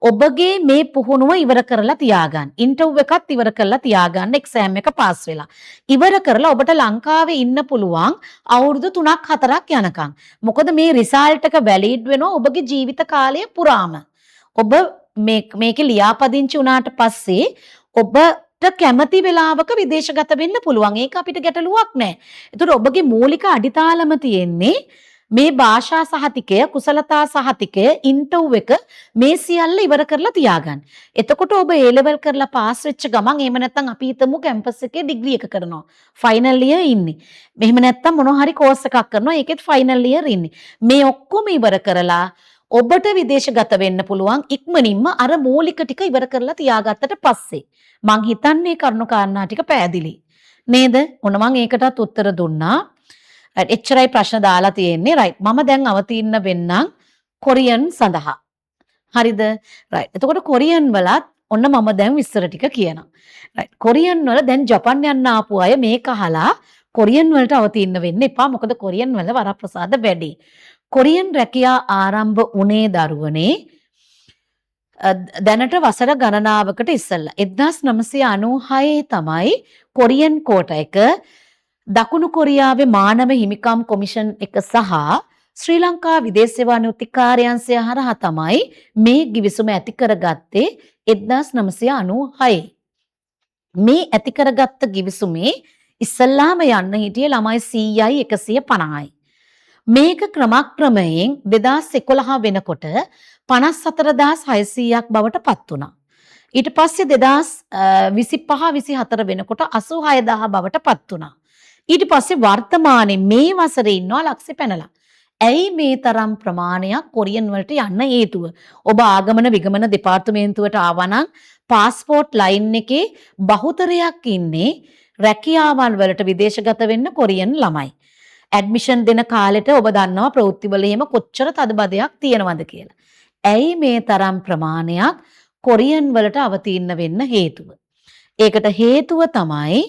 ඔබගේ මේ පුහුණුව ඉවර කරලා තියාගන්න. ඉන්ටර්වයුව එකත් ඉවර කරලා තියාගන්න, එක්සෑම් එක පාස් වෙලා. ඉවර කරලා ඔබට ලංකාවේ ඉන්න පුළුවන් අවුරුදු 3ක් 4ක් යනකම්. මොකද මේ රිසල්ට් එක වැලිඩ් වෙනවා ඔබගේ ජීවිත කාලය පුරාම. ඔබ මේකේ ලියාපදිංචි වුණාට පස්සේ ඔබට කැමති වෙලාවක විදේශගත වෙන්න පුළුවන්. ඒක අපිට ගැටලුවක් නෑ. ඒතකොට ඔබගේ මූලික අඩිතාලම තියෙන්නේ මේ භාෂා සහතිකය, කුසලතා සහතිකය, ඉන්ටර්වයුව එක මේ සියල්ල ඉවර කරලා තියාගන්න. එතකොට ඔබ ඒ ලෙවල් කරලා පාස් වෙච්ච ගමන්, එහෙම නැත්නම් අපි හිතමු කැම්පස් එකේ ඩිග්‍රී එක කරනවා. ෆයිනල් ඉයර් ඉන්නේ. එහෙම නැත්නම් මොනවා හරි කෝස් එකක් කරනවා. ඒකෙත් ෆයිනල් ඉයර් ඉන්නේ. මේ ඔක්කොම ඉවර කරලා ඔබට විදේශගත වෙන්න පුළුවන් ඉක්මනින්ම අර මූලික ටික ඉවර කරලා තියාගත්තට පස්සේ. මං හිතන්නේ කරුණු කාරණා ටික පැහැදිලි. නේද? ඔන්න මං ඒකටත් උත්තර දුන්නා. රයිට්, එච්චරයි ප්‍රශ්න දාලා තියෙන්නේ. රයිට්, මම දැන් අවතීර්ණ වෙන්නම් කොරියන් සඳහා. හරිද? රයිට්, එතකොට කොරියන් වලත් ඔන්න මම දැන් විස්තර ටික කියනවා. රයිට්, කොරියන් වල දැන් ජපන් යන්න ආපු අය මේක අහලා කොරියන් වලට අවතීර්ණ වෙන්න එපා. මොකද කොරියන් වල වරප්‍රසාද වැඩි. කොරියන් රැකියා ආරම්භ වුණේ දරුවනේ දැනට වසර ගණනාවකට ඉස්සෙල්ලා 1996 තමයි කොරියන් කෝටා එක දකුණු කොරියාවේ මානව හිමිකම් කොමිෂන් එක සහ ශ්‍රී ලංකා විදේශ සේවා නියුක්ති කාර්යාංශය හරහා තමයි මේ ගිවිසුම ඇති කරගත්තේ 1996. මේ ඇති කරගත්ත ගිවිසුමේ ඉස්සල්ලාම යන්න හිටියේ ළමයි 100යි 150යි. මේක ක්‍රමක්‍රමයෙන් 2011 වෙනකොට 54600ක් බවට පත් වුණා. ඊට පස්සේ 2025 24 වෙනකොට 86000 බවට පත් වුණා. ඊට පස්සේ වර්තමානයේ මේ වසරේ ඉන්නවා ලක්ෂෙ පැනලා. ඇයි මේ තරම් ප්‍රමාණයක් කොරියන් වලට යන්න හේතුව? ඔබ ආගමන විගමන දෙපාර්තමේන්තුවට ආවා නම් පාස්පෝර්ට් ලයින් එකේ බහුතරයක් ඉන්නේ රැකියාවල් වලට විදේශගත වෙන්න කොරියන් ළමයි. ඇඩ්මිෂන් දෙන කාලෙට ඔබ දන්නවා ප්‍රවෘත්තිවල එහෙම කොච්චර තදබදයක් තියෙනවද කියලා. ඇයි මේ තරම් ප්‍රමාණයක් කොරියන් වලට අවතීර්ණ වෙන්න හේතුව? ඒකට හේතුව තමයි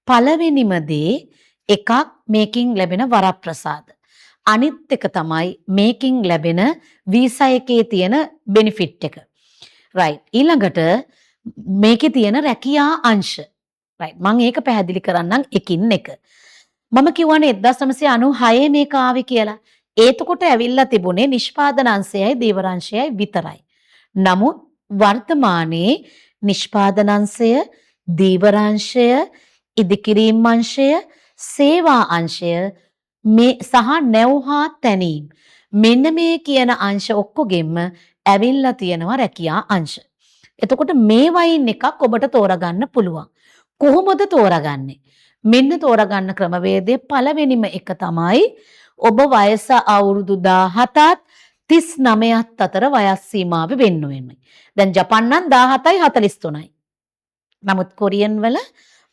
පළවෙනිම දේ එකක් මේකින් ලැබෙන වරප්‍රසාද. අනිත් එක තමයි මේකින් ලැබෙන වීසා එකේ තියෙන බෙනිෆිට් එක. රයිට්. ඊළඟට මේකේ තියෙන රැකියා අංශ. රයිට්. මං ඒක පැහැදිලි කරන්නම් එකින් එක. මම කිව්වනේ 1996 මේක ආවේ කියලා. ඒතකොට ඇවිල්ලා තිබුණේ නිෂ්පාදන අංශයයි ධීවර අංශයයි විතරයි. නමුත් වර්තමානයේ නිෂ්පාදන අංශය, ධීවර අංශය, ඉදිකිරීම් අංශය, සේවා අංශය මේ සහ නැව් හා තැනීම් මෙන්න මේ කියන අංශ ඔක්කොගෙම ඇවිල්ලා තියෙනවා රැකියා අංශ. එතකොට මේ වයින් එකක් ඔබට තෝරගන්න පුළුවන්. කොහොමද තෝරගන්නේ? මෙන්න තෝරගන්න ක්‍රමවේදය පළවෙනිම එක තමයි ඔබ වයස අවුරුදු 17ත් 39ත් අතර වයස් සීමාව වෙන්න ඕනේ. දැන් ජපන් නම් 17යි 43යි. නමුත් කොරියන් වල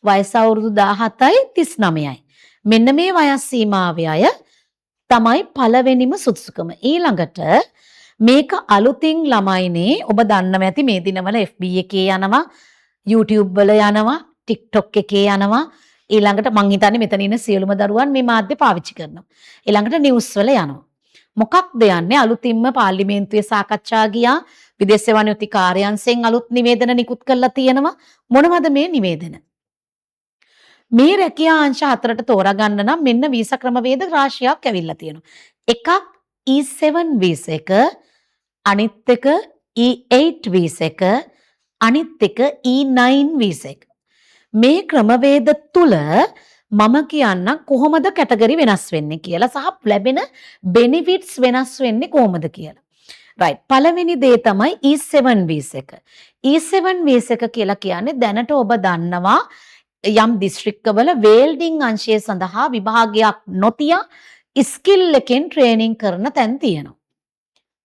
වයස අවුරුදු 17යි 39යි. මෙන්න මේ වයස් සීමාවේ අය තමයි පළවෙනිම සුදුසුකම. ඊළඟට මේක අලුතින් ළමයිනේ ඔබ දන්නවා ඇති මේ දිනවල FB එකේ යනවා, YouTube වල යනවා, TikTok එකේ යනවා. ඊළඟට මං හිතන්නේ මෙතන ඉන්න සියලුම දරුවන් මේ මාධ්‍ය පාවිච්චි කරනවා. ඊළඟට නිවුස් වල යනවා. මොකක්ද යන්නේ? අලුතින්ම පාර්ලිමේන්තුවේ සාකච්ඡා ගියා. විදේශ සේවා නියුක්ති කාර්යාංශයෙන් අලුත් නිවේදන නිකුත් කරලා තියෙනවා. මොනවද මේ නිවේදන? මේ රැකියා අංශ හතරට තෝරාගන්න නම් මෙන්න වීසා ක්‍රමවේද රාශියක් ඇවිල්ලා තියෙනවා. එකක් E7 visa එක, අනිත් එක E8 visa එක, අනිත් එක E9 visa එක. මේ ක්‍රමවේද තුල මම කියන්නම් කොහොමද කැටගරි වෙනස් වෙන්නේ කියලා සහ ලැබෙන බෙනිෆිට්ස් වෙනස් වෙන්නේ කොහොමද කියලා. රයිට්. පළවෙනි දේ තමයි E7 visa එක. E7 visa එක කියලා කියන්නේ දැනට ඔබ දන්නවා යම් දිස්ත්‍රික්කවල වේල්ඩින් අංශය සඳහා විභාගයක් නොතියා ස්කිල් එකෙන් ට්‍රේනින් කරන තැන් තියෙනවා.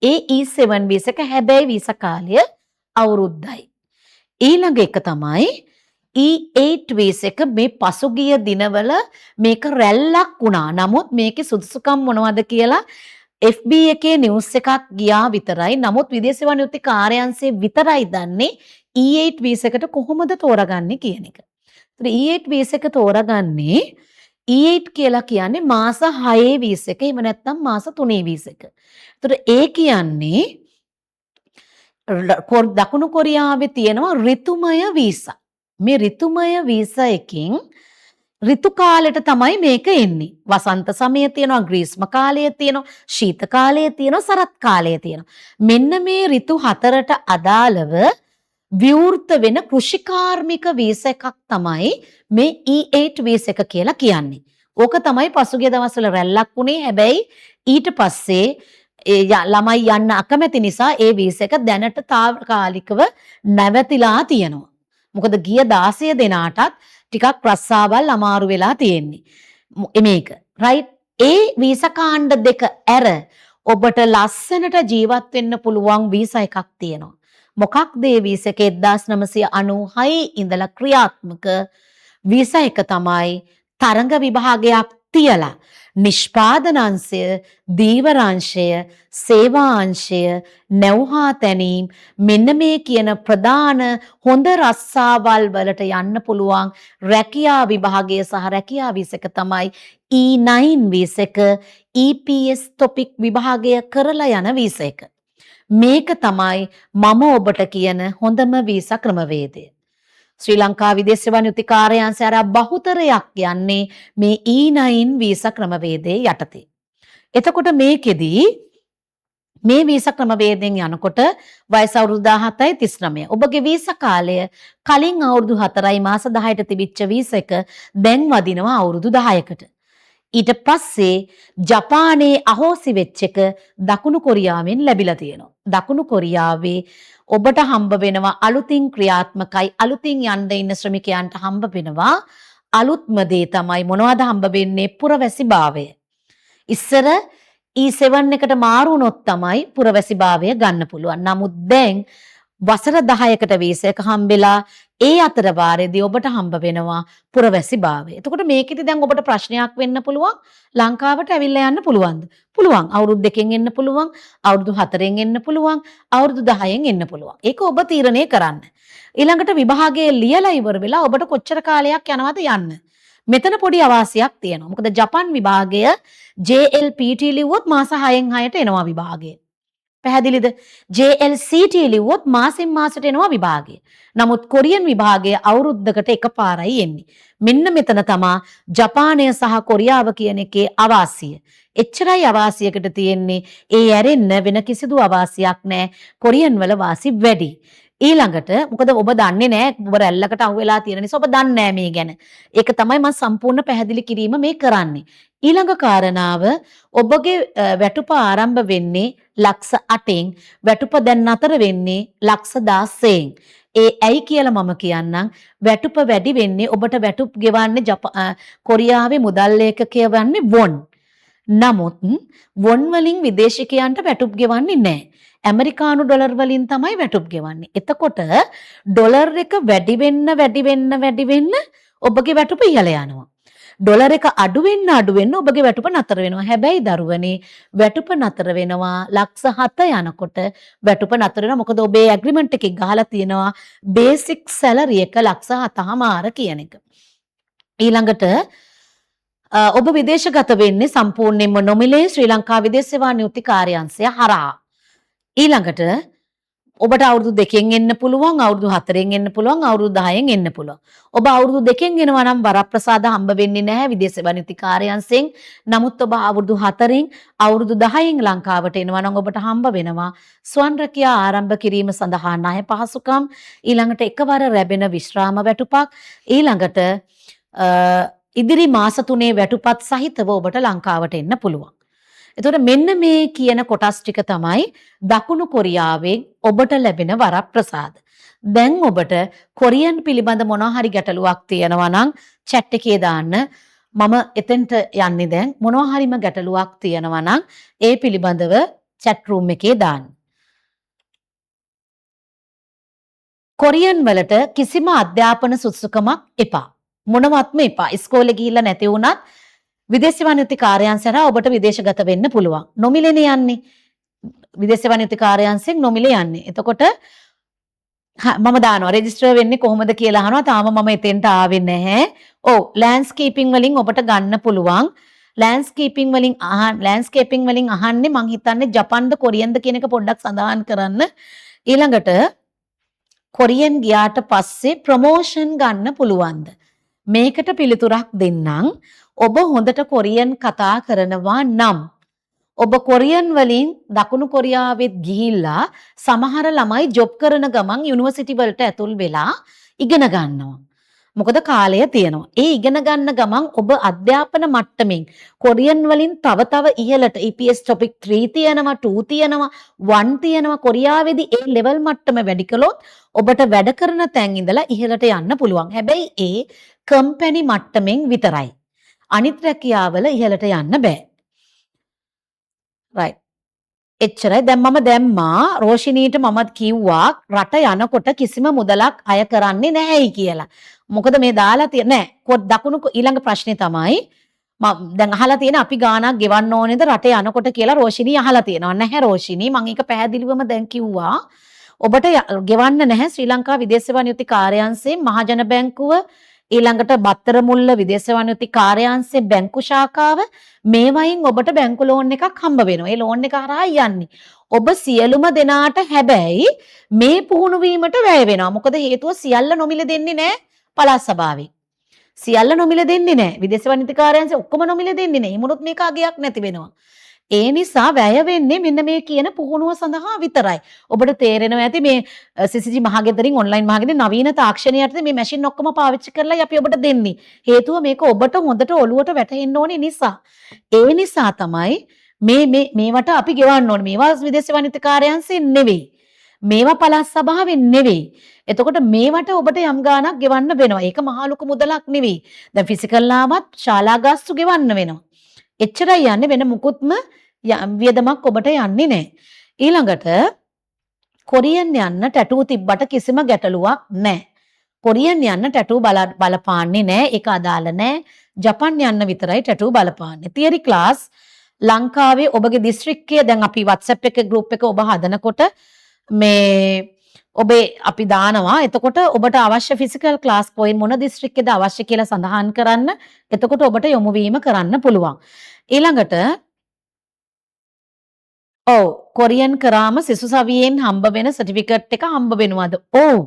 ඒ E7 visa එක හැබැයි වීසා කාලය අවුරුද්දයි. ඊළඟ එක තමයි E8 visa එක. මේ පසුගිය දිනවල මේක රැල්ලක් වුණා. නමුත් මේකේ සුදුසුකම් මොනවද කියලා FB එකේ නිවුස් එකක් ගියා විතරයි. නමුත් විදේශ සේවා නියුක්ති කාර්යාංශය විතරයි දන්නේ E8 visa එකට කොහොමද තෝරගන්නේ කියන එක. ඒතර E8 visa එක තෝරගන්නේ E8 කියලා කියන්නේ මාස 6 වීසා එක, එහෙම නැත්නම් මාස 3 වීසා එක. ඒතර ඒ කියන්නේ දකුණු කොරියාවේ තියෙනවා ඍතුමය වීසා. මේ ඍතුමය වීසා එකෙන් ඍතු කාලෙට තමයි මේක එන්නේ. වසන්ත සමය තියෙනවා, ග්‍රීස්ම කාලය තියෙනවා, ශීත කාලය තියෙනවා, සරත් කාලය තියෙනවා. මෙන්න මේ ඍතු හතරට අදාළව විවෘත වෙන කෘෂිකාර්මික වීසා එකක් තමයි මේ E8 visa එක කියලා කියන්නේ. ඕක තමයි පසුගිය දවස්වල රැල්ලක් වුණේ. හැබැයි ඊට පස්සේ ඒ ළමයි යන්න අකමැති නිසා ඒ වීසා එක දැනට තාවකාලිකව නැවතිලා තියෙනවා. මොකද ගිය 16 දෙනාටත් ටිකක් රස්සාවල් අමාරු වෙලා තියෙන්නේ. මේක. රයිට්. ඒ වීසා කාණ්ඩ දෙක ඇර ඔබට ලස්සනට ජීවත් වෙන්න පුළුවන් වීසා එකක් තියෙනවා. මොකක්ද ඒ වීසා එක? 1996 ඉඳලා ක්‍රියාත්මක වීසා එක තමයි තරඟ විභාගයක් තියලා නිෂ්පාදන අංශය, ධීවර අංශය, සේවා අංශය, නැව් හා තැනීම් මෙන්න මේ කියන ප්‍රධාන හොඳ රස්සාවල් වලට යන්න පුළුවන් රැකියා විභාගය සහ රැකියා වීසා එක තමයි E9 visa එක, EPS topic විභාගය කරලා යන වීසා එක. මේක තමයි මම ඔබට කියන හොඳම වීසා ක්‍රමවේදය. ශ්‍රී ලංකා විදේශ සේවා නියුක්ති කාර්යාංශය අර බහුතරයක් යන්නේ මේ E9 visa ක්‍රමවේදයේ යටතේ. එතකොට මේකෙදී මේ වීසා ක්‍රමවේදයෙන් යනකොට වයස අවුරුදු 17යි 39. ඔබගේ වීසා කාලය කලින් අවුරුදු 4යි මාස 10ට තිබිච්ච වීසා එක දැන් වදිනවා අවුරුදු 10කට. ඊට පස්සේ ජපානයේ අහෝසි වෙච්ච එක දකුණු කොරියාවෙන් ලැබිලා තියෙනවා. දකුණු කොරියාවේ ඔබට හම්බ වෙනවා අලුතින් ක්‍රියාත්මකයි, අලුතින් යන්න ඉන්න ශ්‍රමිකයන්ට හම්බ වෙනවා අලුත්ම දේ තමයි මොනවද හම්බ වෙන්නේ? පුරවැසිභාවය. ඉස්සර E7 එකට මාරු වුණොත් තමයි පුරවැසිභාවය ගන්න පුළුවන්. නමුත් දැන් වසර 10කට වීසා එක හම්බෙලා ඒ අතර වාරයේදී ඔබට හම්බ වෙනවා පුරවැසිභාවය. එතකොට මේකෙදි දැන් ඔබට ප්‍රශ්නයක් වෙන්න පුළුවන්, ලංකාවට ඇවිල්ලා යන්න පුළුවන්ද? පුළුවන්. අවුරුදු 2කින් එන්න පුළුවන්, අවුරුදු 4න් එන්න පුළුවන්, අවුරුදු 10න් එන්න පුළුවන්. ඒක ඔබ තීරණය කරන්න. ඊළඟට විභාගයේ ලියලා ඉවර වෙලා ඔබට කොච්චර කාලයක් යනවද යන්න. මෙතන පොඩි අවාසියක් තියෙනවා. මොකද ජපන් විභාගය JLPT ලිව්වොත් මාස 6න් 6ට එනවා විභාගය. පැහැදිලිද? JLCT ලිව්වොත් මාසෙන් මාසෙට එනවා විභාගය. නමුත් කොරියන් විභාගය අවුරුද්දකට එකපාරයි එන්නේ. මෙන්න මෙතන තමා ජපානය සහ කොරියාව කියන එකේ අවාසිය. එච්චරයි අවාසියකට තියෙන්නේ. ඒ ඇරෙන්න වෙන කිසිදු අවාසියක් නෑ. කොරියන් වල වාසි වැඩි. ඊළඟට මොකද ඔබ දන්නේ නෑ, ඔබ රැල්ලකට අහු වෙලා තියෙන නිසා ඔබ දන්නේ නෑ මේ ගැන. ඒක තමයි මම සම්පූර්ණ පැහැදිලි කිරීම මේ කරන්නේ. ඊළඟ කාරණාව, ඔබගේ වැටුප ආරම්භ වෙන්නේ ලක්ෂ 8න්, වැටුප දැන් නතර වෙන්නේ ලක්ෂ 16න්. ඒ ඇයි කියලා මම කියන්නම්. වැටුප වැඩි වෙන්නේ ඔබට වැටුප් ගෙවන්නේ කොරියාවේ මුදල් ඒකකය වන්නේ වොන්. නමුත් වොන් වලින් විදේශිකයන්ට වැටුප් ගෙවන්නේ නෑ. ඇමරිකානු ඩොලර් වලින් තමයි වැටුප් ගෙවන්නේ. එතකොට ඩොලර් එක වැඩි වෙන්න වැඩි වෙන්න වැඩි වෙන්න ඔබගේ වැටුප ඉහළ යනවා. ඩොලර් එක අඩු වෙන්න අඩු වෙන්න ඔබගේ වැටුප නතර වෙනවා. හැබැයි දරුවනේ, වැටුප නතර වෙනවා ලක්ෂ 7 යනකොට වැටුප නතර වෙනවා. මොකද ඔබේ ඇග්‍රීමන්ට් එකේ ගහලා තියෙනවා බේසික් සැලරි එක ලක්ෂ 7.5 කියන එක. ඊළඟට ඔබ විදේශගත වෙන්නේ සම්පූර්ණයෙන්ම නොමිලේ ශ්‍රී ලංකා විදේශ සේවා නියුක්ති කාර්යාංශය හරහා. ඊළඟට ඔබට අවුරුදු 2කින් එන්න පුළුවන්, අවුරුදු 4න් එන්න පුළුවන්, අවුරුදු 10න් එන්න පුළුවන්. ඔබ අවුරුදු 2කින් එනවා නම් වරප්‍රසාද හම්බ වෙන්නේ නැහැ විදේශ සේවා නියුක්ති කාර්යාංශයෙන්. නමුත් ඔබ අවුරුදු 4න්, අවුරුදු 10න් ලංකාවට එනවා නම් ඔබට හම්බ වෙනවා ස්වන් රැකියා ආරම්භ කිරීම සඳහා ණය පහසුකම්, ඊළඟට එකවර ලැබෙන විශ්‍රාම වැටුපක්, ඊළඟට ඉදිරි මාස 3 වැටුපත් සහිතව ඔබට ලංකාවට එන්න පුළුවන්. එතකොට මෙන්න මේ කියන කොටස් ටික තමයි දකුණු කොරියාවෙන් ඔබට ලැබෙන වරප්‍රසාද. දැන් ඔබට කොරියන් පිළිබඳ මොනවා හරි ගැටලුවක් තියෙනවා නම් චැට් එකේ දාන්න. මම එතෙන්ට යන්නේ දැන්. මොනවා හරිම ගැටලුවක් තියෙනවා නම් ඒ පිළිබඳව චැට් රූම් එකේ දාන්න. කොරියන් වලට කිසිම අධ්‍යාපන සුදුසුකමක් එපා. මොනවත්ම එපා. ඉස්කෝලේ ගිහිල්ලා නැති වුණත් විදේශ සේවා නියුක්ති කාර්යාංශය හරහා ඔබට විදේශගත වෙන්න පුළුවන්. නොමිලේනේ යන්නේ. විදේශ සේවා නියුක්ති කාර්යාංශයෙන් නොමිලේ යන්නේ. එතකොට මම දානවා රෙජිස්ටර් වෙන්නේ කොහොමද කියලා අහනවා. තාම මම එතෙන්ට ආවේ නැහැ. ඔව්, ලෑන්ඩ්ස්කේපින් වලින් ඔබට ගන්න පුළුවන්. ලෑන්ඩ්ස්කේපින් වලින් අහන්නේ මං හිතන්නේ ජපන්ද කොරියන්ද කියන එක පොඩ්ඩක් සඳහන් කරන්න. ඊළඟට කොරියන් ගියාට පස්සේ ප්‍රොමෝෂන් ගන්න පුළුවන්ද? මේකට පිළිතුරක් දෙන්නම්. ඔබ හොඳට කොරියන් කතා කරනවා නම් ඔබ කොරියන් වලින් දකුණු කොරියාවෙත් ගිහිල්ලා සමහර ළමයි ජොබ් කරන ගමන් යුනිවර්සිටි වලට ඇතුල් වෙලා ඉගෙන ගන්නවා. මොකද කාලය තියෙනවා. ඒ ඉගෙන ගන්න ගමන් ඔබ අධ්‍යාපන මට්ටමින් කොරියන් වලින් තව තව ඉහළට EPS topic 3 තියෙනවා, 2 තියෙනවා, 1 තියෙනවා. කොරියාවේදී ඒ ලෙවල් මට්ටම වැඩි කළොත් ඔබට වැඩ කරන තැන් ඉඳලා ඉහළට යන්න පුළුවන්. හැබැයි ඒ කම්පැනි මට්ටමින් විතරයි. අනිත් රැකියාවල ඉහළට යන්න බෑ. රයිට්. එච්චරයි. දැන් මම දැම්මා රෝෂිනීට මමත් කිව්වා රට යනකොට කිසිම මුදලක් අය කරන්නේ නැහැයි කියලා. මොකද මේ දාලා තියෙන නෑ. දකුණු ඊළඟ ප්‍රශ්නේ තමයි මම දැන් අහලා තියෙන අපි ගාණක් ගෙවන්න ඕනේද රට යනකොට කියලා රෝෂිනී අහලා තියෙනවා. නැහැ රෝෂිනී, මං ඒක පැහැදිලිවම දැන් කිව්වා. ඔබට ගෙවන්න නැහැ ශ්‍රී ලංකා විදේශ සේවා නියුක්ති කාර්යාංශයෙන් මහජන බැංකුව, ඊළඟට බත්තරමුල්ල විදේශ සේවා නියුක්ති කාර්යාංශයේ බැංකු ශාඛාව, මේවයින් ඔබට බැංකු ලෝන් එකක් හම්බ වෙනවා. ඒ ලෝන් එක හරහා යන්නේ. ඔබ සියලුම දෙනාට හැබැයි මේ පුහුණු වීමට වැය වෙනවා. මොකද හේතුව සියල්ල නොමිල දෙන්නේ නෑ පළාත් සභාවෙන්. සියල්ල නොමිල දෙන්නේ නෑ. විදේශ සේවා නියුක්ති කාර්යාංශය ඔක්කොම නොමිල දෙන්නේ නෑ. එහෙම වුණොත් මේක අගයක් නැති වෙනවා. ඒ නිසා වැය වෙන්නේ මෙන්න මේ කියන පුහුණුව සඳහා විතරයි. ඔබට තේරෙනවා ඇති මේ CCG මහගෙදරින් ඔන්ලයින් මහගෙදරින් නවීන තාක්ෂණය යටතේ මේ මැෂින් ඔක්කොම පාවිච්චි කරලායි අපි ඔබට දෙන්නේ. හේතුව මේක ඔබට හොඳට ඔලුවට වැටහෙන්න ඕනේ නිසා. ඒ නිසා තමයි මේ මේවට අපි ගෙවන්න ඕනේ. මේවා විදේශ සේවා නියුක්ති කාර්යාංශයෙන් නෙවෙයි. මේවා පළාත් සභාවෙන් නෙවෙයි. එතකොට මේවට ඔබට යම් ගාණක් ගෙවන්න වෙනවා. ඒක මහා ලොකු මුදලක් නෙවෙයි. දැන් ෆිසිකල් ආවත් ශාලා ගාස්තු ගෙවන්න වෙනවා. එච්චරයි යන්නේ, වෙන මුකුත්ම වියදමක් ඔබට යන්නේ නැහැ. ඊළඟට කොරියන් යන්න ටැටූ තිබ්බට කිසිම ගැටලුවක් නැහැ. කොරියන් යන්න ටැටූ බලපාන්නේ නැහැ. ඒක අදාළ නැහැ. ජපන් යන්න විතරයි ටැටූ බලපාන්නේ. තියරි ක්ලාස් ලංකාවේ ඔබගේ දිස්ත්‍රික්කය, දැන් අපි WhatsApp එකේ ගෲප් එක ඔබ හදනකොට මේ ඔබේ අපි දානවා. එතකොට ඔබට අවශ්‍ය ෆිසිකල් ක්ලාස් කොයි මොන දිස්ත්‍රික්කෙද අවශ්‍ය කියලා සඳහන් කරන්න. එතකොට ඔබට යොමු වීම කරන්න පුළුවන්. ඊළඟට ඔව්, කොරියන් කරාම සිසු සවියෙන් හම්බ වෙන සර්ටිෆිකට් එක හම්බ වෙනවද? ඔව්.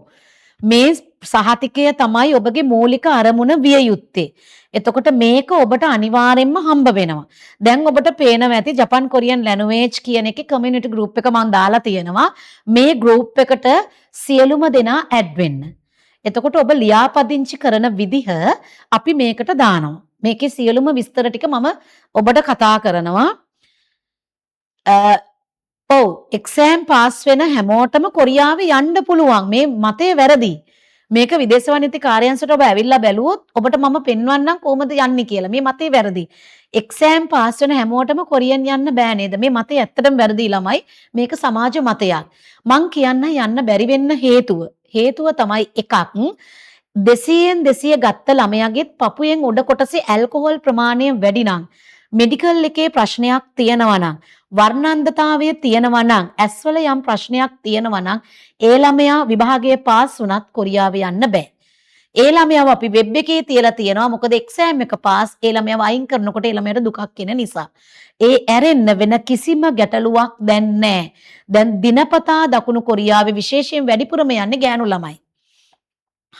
මේ සහතිකය තමයි ඔබගේ මූලික අරමුණ විය යුත්තේ. එතකොට මේක ඔබට අනිවාර්යෙන්ම හම්බ වෙනවා. දැන් ඔබට පේනවා ඇති ජපන් කොරියන් ලැන්ග්වේජ් කියන එකේ කමියුනිටි ගෲප් එක මම දාලා තියෙනවා. මේ ගෲප් එකට සියලුම දෙනා ඇඩ් වෙන්න. එතකොට ඔබ ලියාපදිංචි කරන විදිහ අපි මේකට දානවා. මේකේ සියලුම විස්තර ටික මම ඔබට කතා කරනවා. ඔව්, එක්සෑම් පාස් වෙන හැමෝටම කොරියාවේ යන්න පුළුවන්. මේ මතය වැරදි. මේක විදේශ වාණිජ්‍ය කාර්යාංශයට ඔබ ඇවිල්ලා බැලුවොත් ඔබට මම පෙන්වන්නම් කොහොමද යන්නේ කියලා. මේ මතය වැරදි. එක්සෑම් පාස් වෙන හැමෝටම කොරියන් යන්න බෑ නේද? මේ මතය ඇත්තටම වැරදි ළමයි. මේක සමාජ මතයක්. මං කියන්න යන්න බැරි වෙන්න හේතුව. හේතුව තමයි එකක්, 200න් 200 ගත්ත ළමයාගෙත් පපුවෙන් උඩ කොටසේ ඇල්කොහොල් ප්‍රමාණය වැඩි නම්, මෙඩිකල් එකේ ප්‍රශ්නයක් තියෙනවා නම්, වර්ණන්ධතාවය තියෙනවා නම්, ඇස්වල යම් ප්‍රශ්නයක් තියෙනවා නම්, ඒ ළමයා විභාගයේ පාස් වුණත් කොරියාවේ යන්න බෑ. ඒ ළමයාව අපි වෙබ් එකේ තියලා තියෙනවා. මොකද එක්සෑම් එක පාස්, ඒ ළමයාව අයින් කරනකොට ඒ ළමයාට දුකක් එන නිසා. ඒ ඇරෙන්න වෙන කිසිම ගැටලුවක් දැන් නෑ. දැන් දිනපතා දකුණු කොරියාවේ විශේෂයෙන් වැඩිපුරම යන්නේ ගෑනු ළමයි.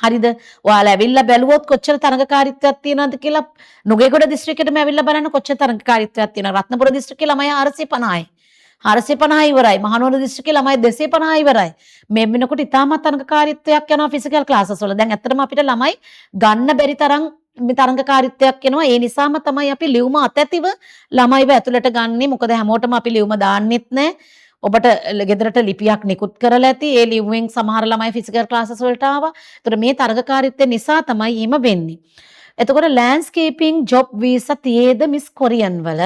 හරිද? ඔයාලා ඇවිල්ලා බැලුවොත් කොච්චර තරඟකාරීත්වයක් තියෙනවද කියලා, නුගේගොඩ දිස්ත්‍රික්කෙටම ඇවිල්ලා බලන්න කොච්චර තරඟකාරීත්වයක් තියෙනවද. රත්නපුර දිස්ත්‍රික්කේ ළමයි 450යි. 450 ඉවරයි. මහනුවර දිස්ත්‍රික්කේ ළමයි 250 ඉවරයි. මේ වෙනකොට ඉතාමත් තරඟකාරීත්වයක් යනවා ෆිසිකල් ක්ලාසස් වල. දැන් ඇත්තටම අපිට ළමයි ගන්න බැරි තරම් මේ තරඟකාරීත්වයක් එනවා. ඒ නිසාම තමයි අපි ලියුම අතැතිව ළමයිව ඇතුළට ගන්නෙ. මොකද හැමෝටම අපි ලියුම දාන්නෙත් නෑ. ඔබට ගෙදරට ලිපියක් නිකුත් කරලා ඇති. ඒ ලියුමෙන් සමහර ළමයි ෆිසිකල් ක්ලාසස් වලට ආවා. ඒතර මේ තරඟකාරීත්වය නිසා තමයි එහෙම වෙන්නේ. එතකොට landscaping job visa තියේද miss Korean වල?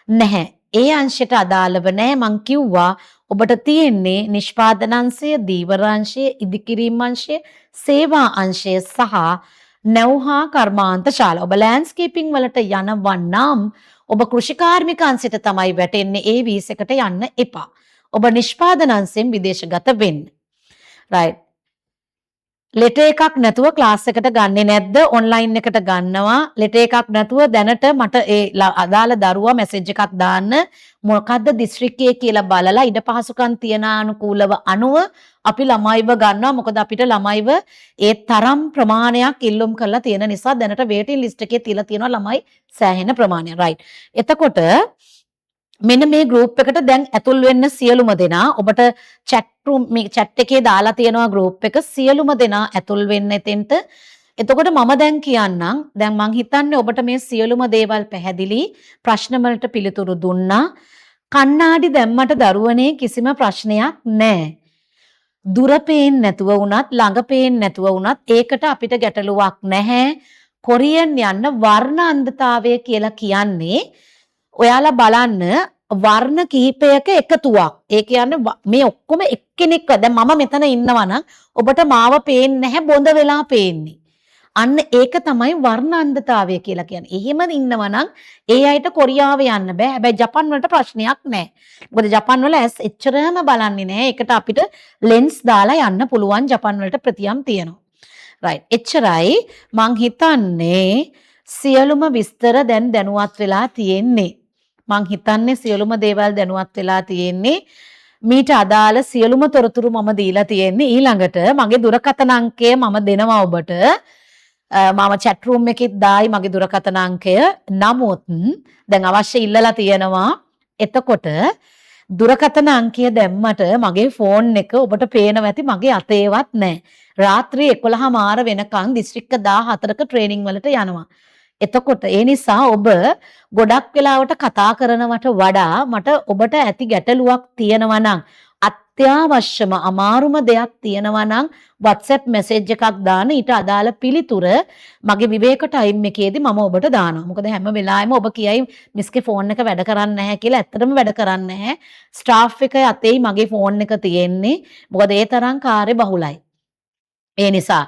නැහැ. ඒ අංශයට අදාළව නෑ. මං කිව්වා ඔබට තියෙන්නේ නිෂ්පාදන අංශය, ධීවර අංශය, ඉදිකිරීම් අංශය, සේවා අංශය සහ නැව් හා කර්මාන්ත ශාලා. ඔබ ලෑන්ඩ්ස්කේපින් වලට යනවා නම් ඔබ කෘෂිකාර්මික අංශයට තමයි වැටෙන්නේ. ඒ වීසා එකට යන්න එපා. ඔබ නිෂ්පාදන අංශයෙන් විදේශගත වෙන්න. රයිට්. ලෙටර් එකක් නැතුව ක්ලාස් එකට ගන්නෙ නැද්ද? ඔන්ලයින් එකට ගන්නවා. ලෙටර් එකක් නැතුව දැනට මට ඒ අදාළ දරුවා මැසේජ් එකක් දාන්න, මොකද්ද දිස්ත්‍රික්කයේ කියලා බලලා ඉඩ පහසුකම් තියන අනුකූලව අනුව අපි ළමයිව ගන්නවා. මොකද අපිට ළමයිව ඒ තරම් ප්‍රමාණයක් ඉල්ලුම් කරලා තියෙන නිසා දැනට වේටින් ලිස්ට් එකේ තියලා තියෙනවා ළමයි සෑහෙන ප්‍රමාණයක්. රයිට්. එතකොට මෙන්න මේ ගෲප් එකට දැන් ඇතුල් වෙන්න සියලුම දෙනා. ඔබට චැට් රූම් මේ චැට් එකේ දාලා තියෙනවා ගෲප් එක. සියලුම දෙනා ඇතුල් වෙන්න එතෙන්ට. එතකොට මම දැන් කියන්නම්, දැන් මං හිතන්නේ ඔබට මේ සියලුම දේවල් පැහැදිලි. ප්‍රශ්න වලට පිළිතුරු දුන්නා. කණ්ණාඩි දැම්මට දරුවනේ කිසිම ප්‍රශ්නයක් නෑ. දුර පේන්නේ නැතුව වුණත් ළඟ පේන්නේ නැතුව වුණත් ඒකට අපිට ගැටලුවක් නැහැ. කොරියන් යන්න වර්ණ අන්ධතාවය කියලා කියන්නේ ඔයාලා බලන්න වර්ණ කිහිපයක එකතුවක්. ඒ කියන්නේ මේ ඔක්කොම එක්කෙනෙක්ව, දැන් මම මෙතන ඉන්නවා නම් ඔබට මාව පේන්නේ නැහැ, බොඳ වෙලා පේන්නේ. අන්න ඒක තමයි වර්ණ අන්ධතාවය කියලා කියන්නේ. එහෙම ඉන්නවා නම් ඒ අයට කොරියාව යන්න බෑ. හැබැයි ජපන් වලට ප්‍රශ්නයක් නෑ. මොකද ජපන් වල ඇස් එච්චරම බලන්නේ නෑ. ඒකට අපිට ලෙන්ස් දාලා යන්න පුළුවන්, ජපන් වලට ප්‍රතියම් තියෙනවා. රයිට්. එච්චරයි. මං හිතන්නේ සියලුම විස්තර දැන් දැනුවත් වෙලා තියෙන්නේ. මං හිතන්නේ සියලුම දේවල් දැනුවත් වෙලා තියෙන්නේ. මීට අදාළ සියලුම තොරතුරු මම දීලා තියෙන්නේ. ඊළඟට මගේ දුරකථන අංකය මම දෙනවා ඔබට. මම චැට් රූම් එකෙත් දායි මගේ දුරකථන අංකය. නමුත් දැන් අවශ්‍ය ඉල්ලලා තියෙනවා. එතකොට දුරකථන අංකය දැම්මට මගේ ෆෝන් එක ඔබට පේනවා ඇති මගේ අතේවත් නෑ. රාත්‍රී 11:30 වෙනකන් දිස්ත්‍රික්ක 14ක ට්‍රේනින් වලට යනවා. එතකොට ඒ නිසා ඔබ ගොඩක් වෙලාවට කතා කරනවට වඩා මට ඔබට ඇති ගැටලුවක් තියෙනවා නම් අත්‍යවශ්‍යම අමාරුම දෙයක් තියෙනවා නම් WhatsApp message එකක් දාන, ඊට අදාළ පිළිතුර මගේ විවේක ටයිම් එකේදී මම ඔබට දානවා. මොකද හැම වෙලාවෙම ඔබ කියයි මිස්ගේ ෆෝන් එක වැඩ කරන්නේ නැහැ කියලා. ඇත්තටම වැඩ කරන්නේ නැහැ. ස්ටාෆ් එක අතේයි මගේ ෆෝන් එක තියෙන්නේ. මොකද ඒ තරම් කාර්ය බහුලයි. ඒ නිසා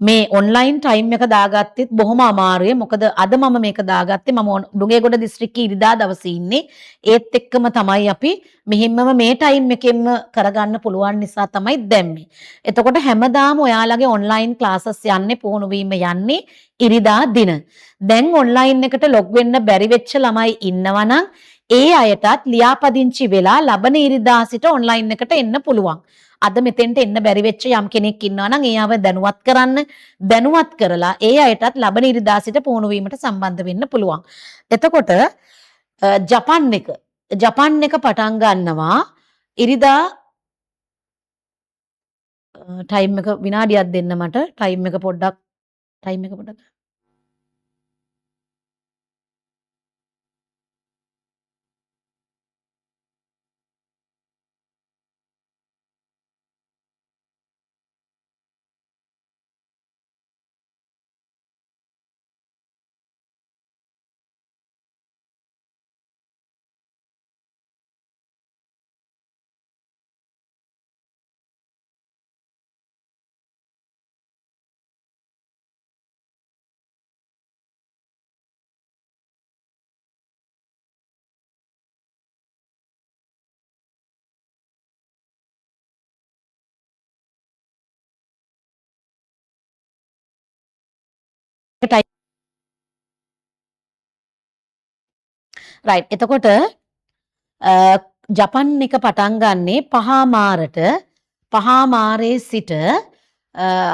මේ ඔන්ලයින් ටයිම් එක දාගත්තෙත් බොහොම අමාරුයි. මොකද අද මම මේක දාගත්තේ මම ඩුගේගොඩ දිස්ත්‍රික්කයේ ඉරිදා දවසේ ඉන්නේ. ඒත් එක්කම තමයි අපි මෙහෙම්මම මේ ටයිම් එකෙන්ම කරගන්න පුළුවන් නිසා තමයි දැම්මේ. එතකොට හැමදාම ඔයාලගේ ඔන්ලයින් ක්ලාසස් යන්නේ, පුහුණු වීම යන්නේ ඉරිදා දින. දැන් ඔන්ලයින් එකට ලොග් වෙන්න බැරි වෙච්ච ළමයි ඉන්නවා නම් ඒ අයටත් ලියාපදිංචි වෙලා ලබන ඉරිදා සිට ඔන්ලයින් එකට එන්න පුළුවන්. අද මෙතෙන්ට එන්න බැරි වෙච්ච යම් කෙනෙක් ඉන්නවා නම් ඒ අයව දැනුවත් කරන්න, දැනුවත් කරලා ඒ අයටත් ලබන ඉරිදා සිට පුහුණු වීමට සම්බන්ධ වෙන්න පුළුවන්. එතකොට ජපන් එක පටන් ගන්නවා ඉරිදා ටයිම් එක විනාඩියක් දෙන්න මට ටයිම් එක පොඩ්ඩක් ටයිම් එක පොඩ්ඩක් රයිට්. එතකොට ජපන් එක පටන් ගන්නේ පහමාරට, පහමාරේ සිට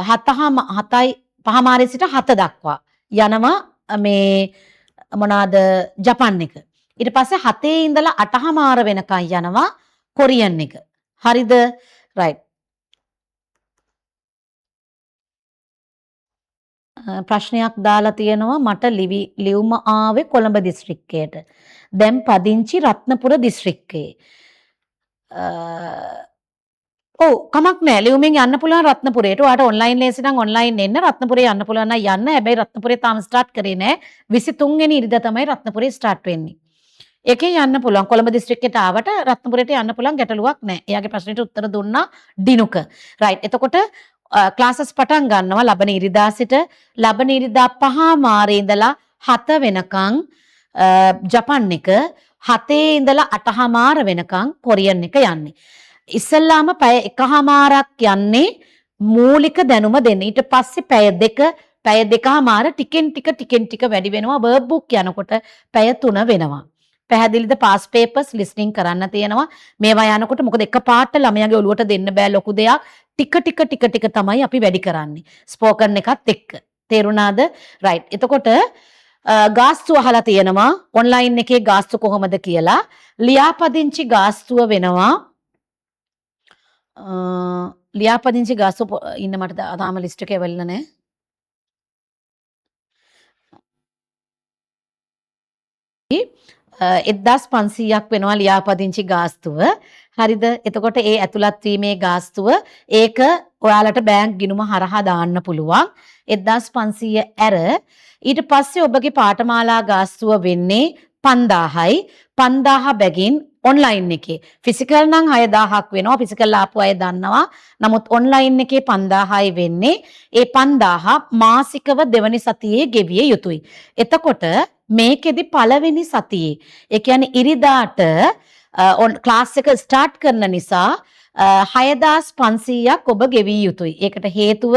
හතයි, පහමාරේ සිට 7 දක්වා යනවා මේ මොනවාද ජපන් එක. ඊට පස්සේ 7 ඉඳලා අටහමාර වෙනකන් යනවා කොරියන් එක. හරිද? රයිට්. ප්‍රශ්නයක් දාලා තියෙනවා මට ලියුම ආවේ කොළඹ දිස්ත්‍රික්කයට. දැන් පදිංචි රත්නපුර දිස්ත්‍රික්කයේ. ඔව් කමක් නෑ, ලියුමෙන් යන්න පුළුවන් රත්නපුරයට. ඔයාට ඔන්ලයින් ලේසි නම් ඔන්ලයින් එන්න, රත්නපුරේ යන්න පුළුවන් නම් යන්න. හැබැයි රත්නපුරේ තාම ස්ටාර්ට් කරේ නෑ. 23 වෙනි ඉරිදා තමයි රත්නපුරේ ස්ටාර්ට් වෙන්නේ. ඒකෙන් යන්න පුළුවන්. කොළඹ දිස්ත්‍රික්කයට ආවට රත්නපුරේට යන්න පුළුවන්, ගැටලුවක් නෑ. එයාගේ ප්‍රශ්නෙට උත්තර දුන්නා ඩිනුක. රයිට්. එතකොට ක්ලාසස් පටන් ගන්නවා ලබන ඉරිදා සිට. ලබන ඉරිදා පහමාරේ ඉඳලා 7 වෙනකන් ජපන් එක, 7 ඉඳලා අටහමාර වෙනකන් කොරියන් එක යන්නේ. ඉස්සෙල්ලාම පැය එකහමාරක් යන්නේ මූලික දැනුම දෙන්න. ඊට පස්සේ පැය දෙක, පැය දෙකහමාර ටිකෙන් ටික ටිකෙන් ටික වැඩි වෙනවා. වර්ක් බුක් යනකොට පැය 3 වෙනවා. පැහැදිලිද? පාස් පේපර්ස් ලිස්නින් කරන්න තියෙනවා. මේවා යනකොට මොකද එකපාරට ළමයාගේ ඔලුවට දෙන්න බෑ ලොකු දෙයක්. ටික ටික ටික ටික තමයි අපි වැඩි කරන්නේ. ස්පෝකන් එකත් එක්ක. තේරුණාද? රයිට්. එතකොට ගාස්තු අහලා තියෙනවා. ඔන්ලයින් එකේ ගාස්තු කොහොමද කියලා. ලියාපදිංචි ගාස්තුව වෙනවා. ලියාපදිංචි ගාස්තුව ඉන්න මට තාම ලිස්ට් එක ඇවිල්ලා නෑ. 1500ක් වෙනවා ලියාපදිංචි ගාස්තුව. හරිද? එතකොට ඒ ඇතුළත් වීමේ ගාස්තුව ඒක ඔයාලට බැංක් ගිණුම හරහා දාන්න පුළුවන්. 1500 ඇර ඊට පස්සේ ඔබගේ පාඨමාලා ගාස්තුව වෙන්නේ 5000යි. 5000 බැගින් ඔන්ලයින් එකේ. ෆිසිකල් නම් 6000ක් වෙනවා. ෆිසිකල් ආපු අය දන්නවා. නමුත් ඔන්ලයින් එකේ 5000යි වෙන්නේ. ඒ 5000 මාසිකව දෙවනි සතියේ ගෙවිය යුතුයි. එතකොට මේකෙදි පළවෙනි සතියේ, ඒ කියන්නේ ඉරිදාට ක්ලාස් එක ස්ටාර්ට් කරන නිසා 6500ක් ඔබ ගෙවිය යුතුයි. ඒකට හේතුව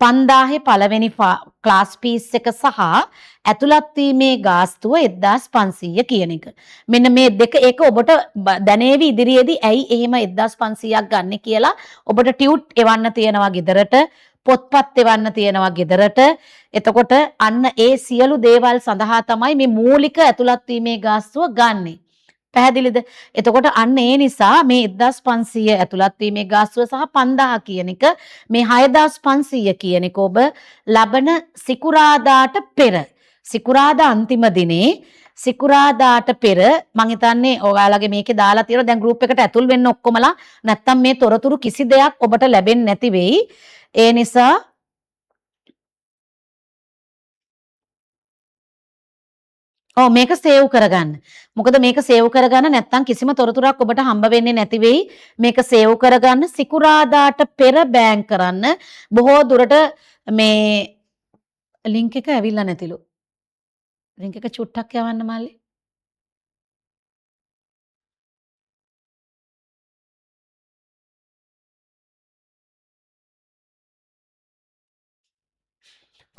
5000 පළවෙනි ක්ලාස් ෆීස් එක සහ ඇතුළත් වීමේ ගාස්තුව 1500 කියන එක. මෙන්න මේ දෙක ඒක ඔබට දැනේවි ඉදිරියේදී ඇයි එහෙම 1500ක් ගන්නෙ කියලා. ඔබට ටියුට් එවන්න තියෙනවා ගෙදරට, පොත්පත් එවන්න තියෙනවා ගෙදරට. එතකොට අන්න ඒ සියලු දේවල් සඳහා තමයි මේ මූලික ඇතුළත් වීමේ ගාස්තුව ගන්නෙ. පැහැදිලිද? එතකොට අන්න ඒ නිසා මේ 1500 ඇතුළත් වීමේ ගාස්තුව සහ 5000 කියන එක, මේ 6500 කියන එක ඔබ ලබන සිකුරාදාට පෙර, සිකුරාදා අන්තිම දිනේ සිකුරාදාට පෙර මං හිතන්නේ ඔයාලගේ මේකේ දාලා තියෙනවා. දැන් ගෲප් එකට ඇතුල් වෙන්න ඔක්කොමලා, නැත්තම් මේ තොරතුරු කිසි දෙයක් ඔබට ලැබෙන්නේ නැති වෙයි. ඒ නිසා ඔව් මේක සේව් කරගන්න. මොකද මේක සේව් කරගන්න නැත්තම් කිසිම තොරතුරක් ඔබට හම්බ වෙන්නේ නැති වෙයි. මේක සේව් කරගන්න, සිකුරාදාට පෙර බෑන්ක් කරන්න. බොහෝ දුරට මේ ලින්ක් එක ඇවිල්ලා නැතිලු. ලින්ක් එක චුට්ටක් යවන්න මල්ලි.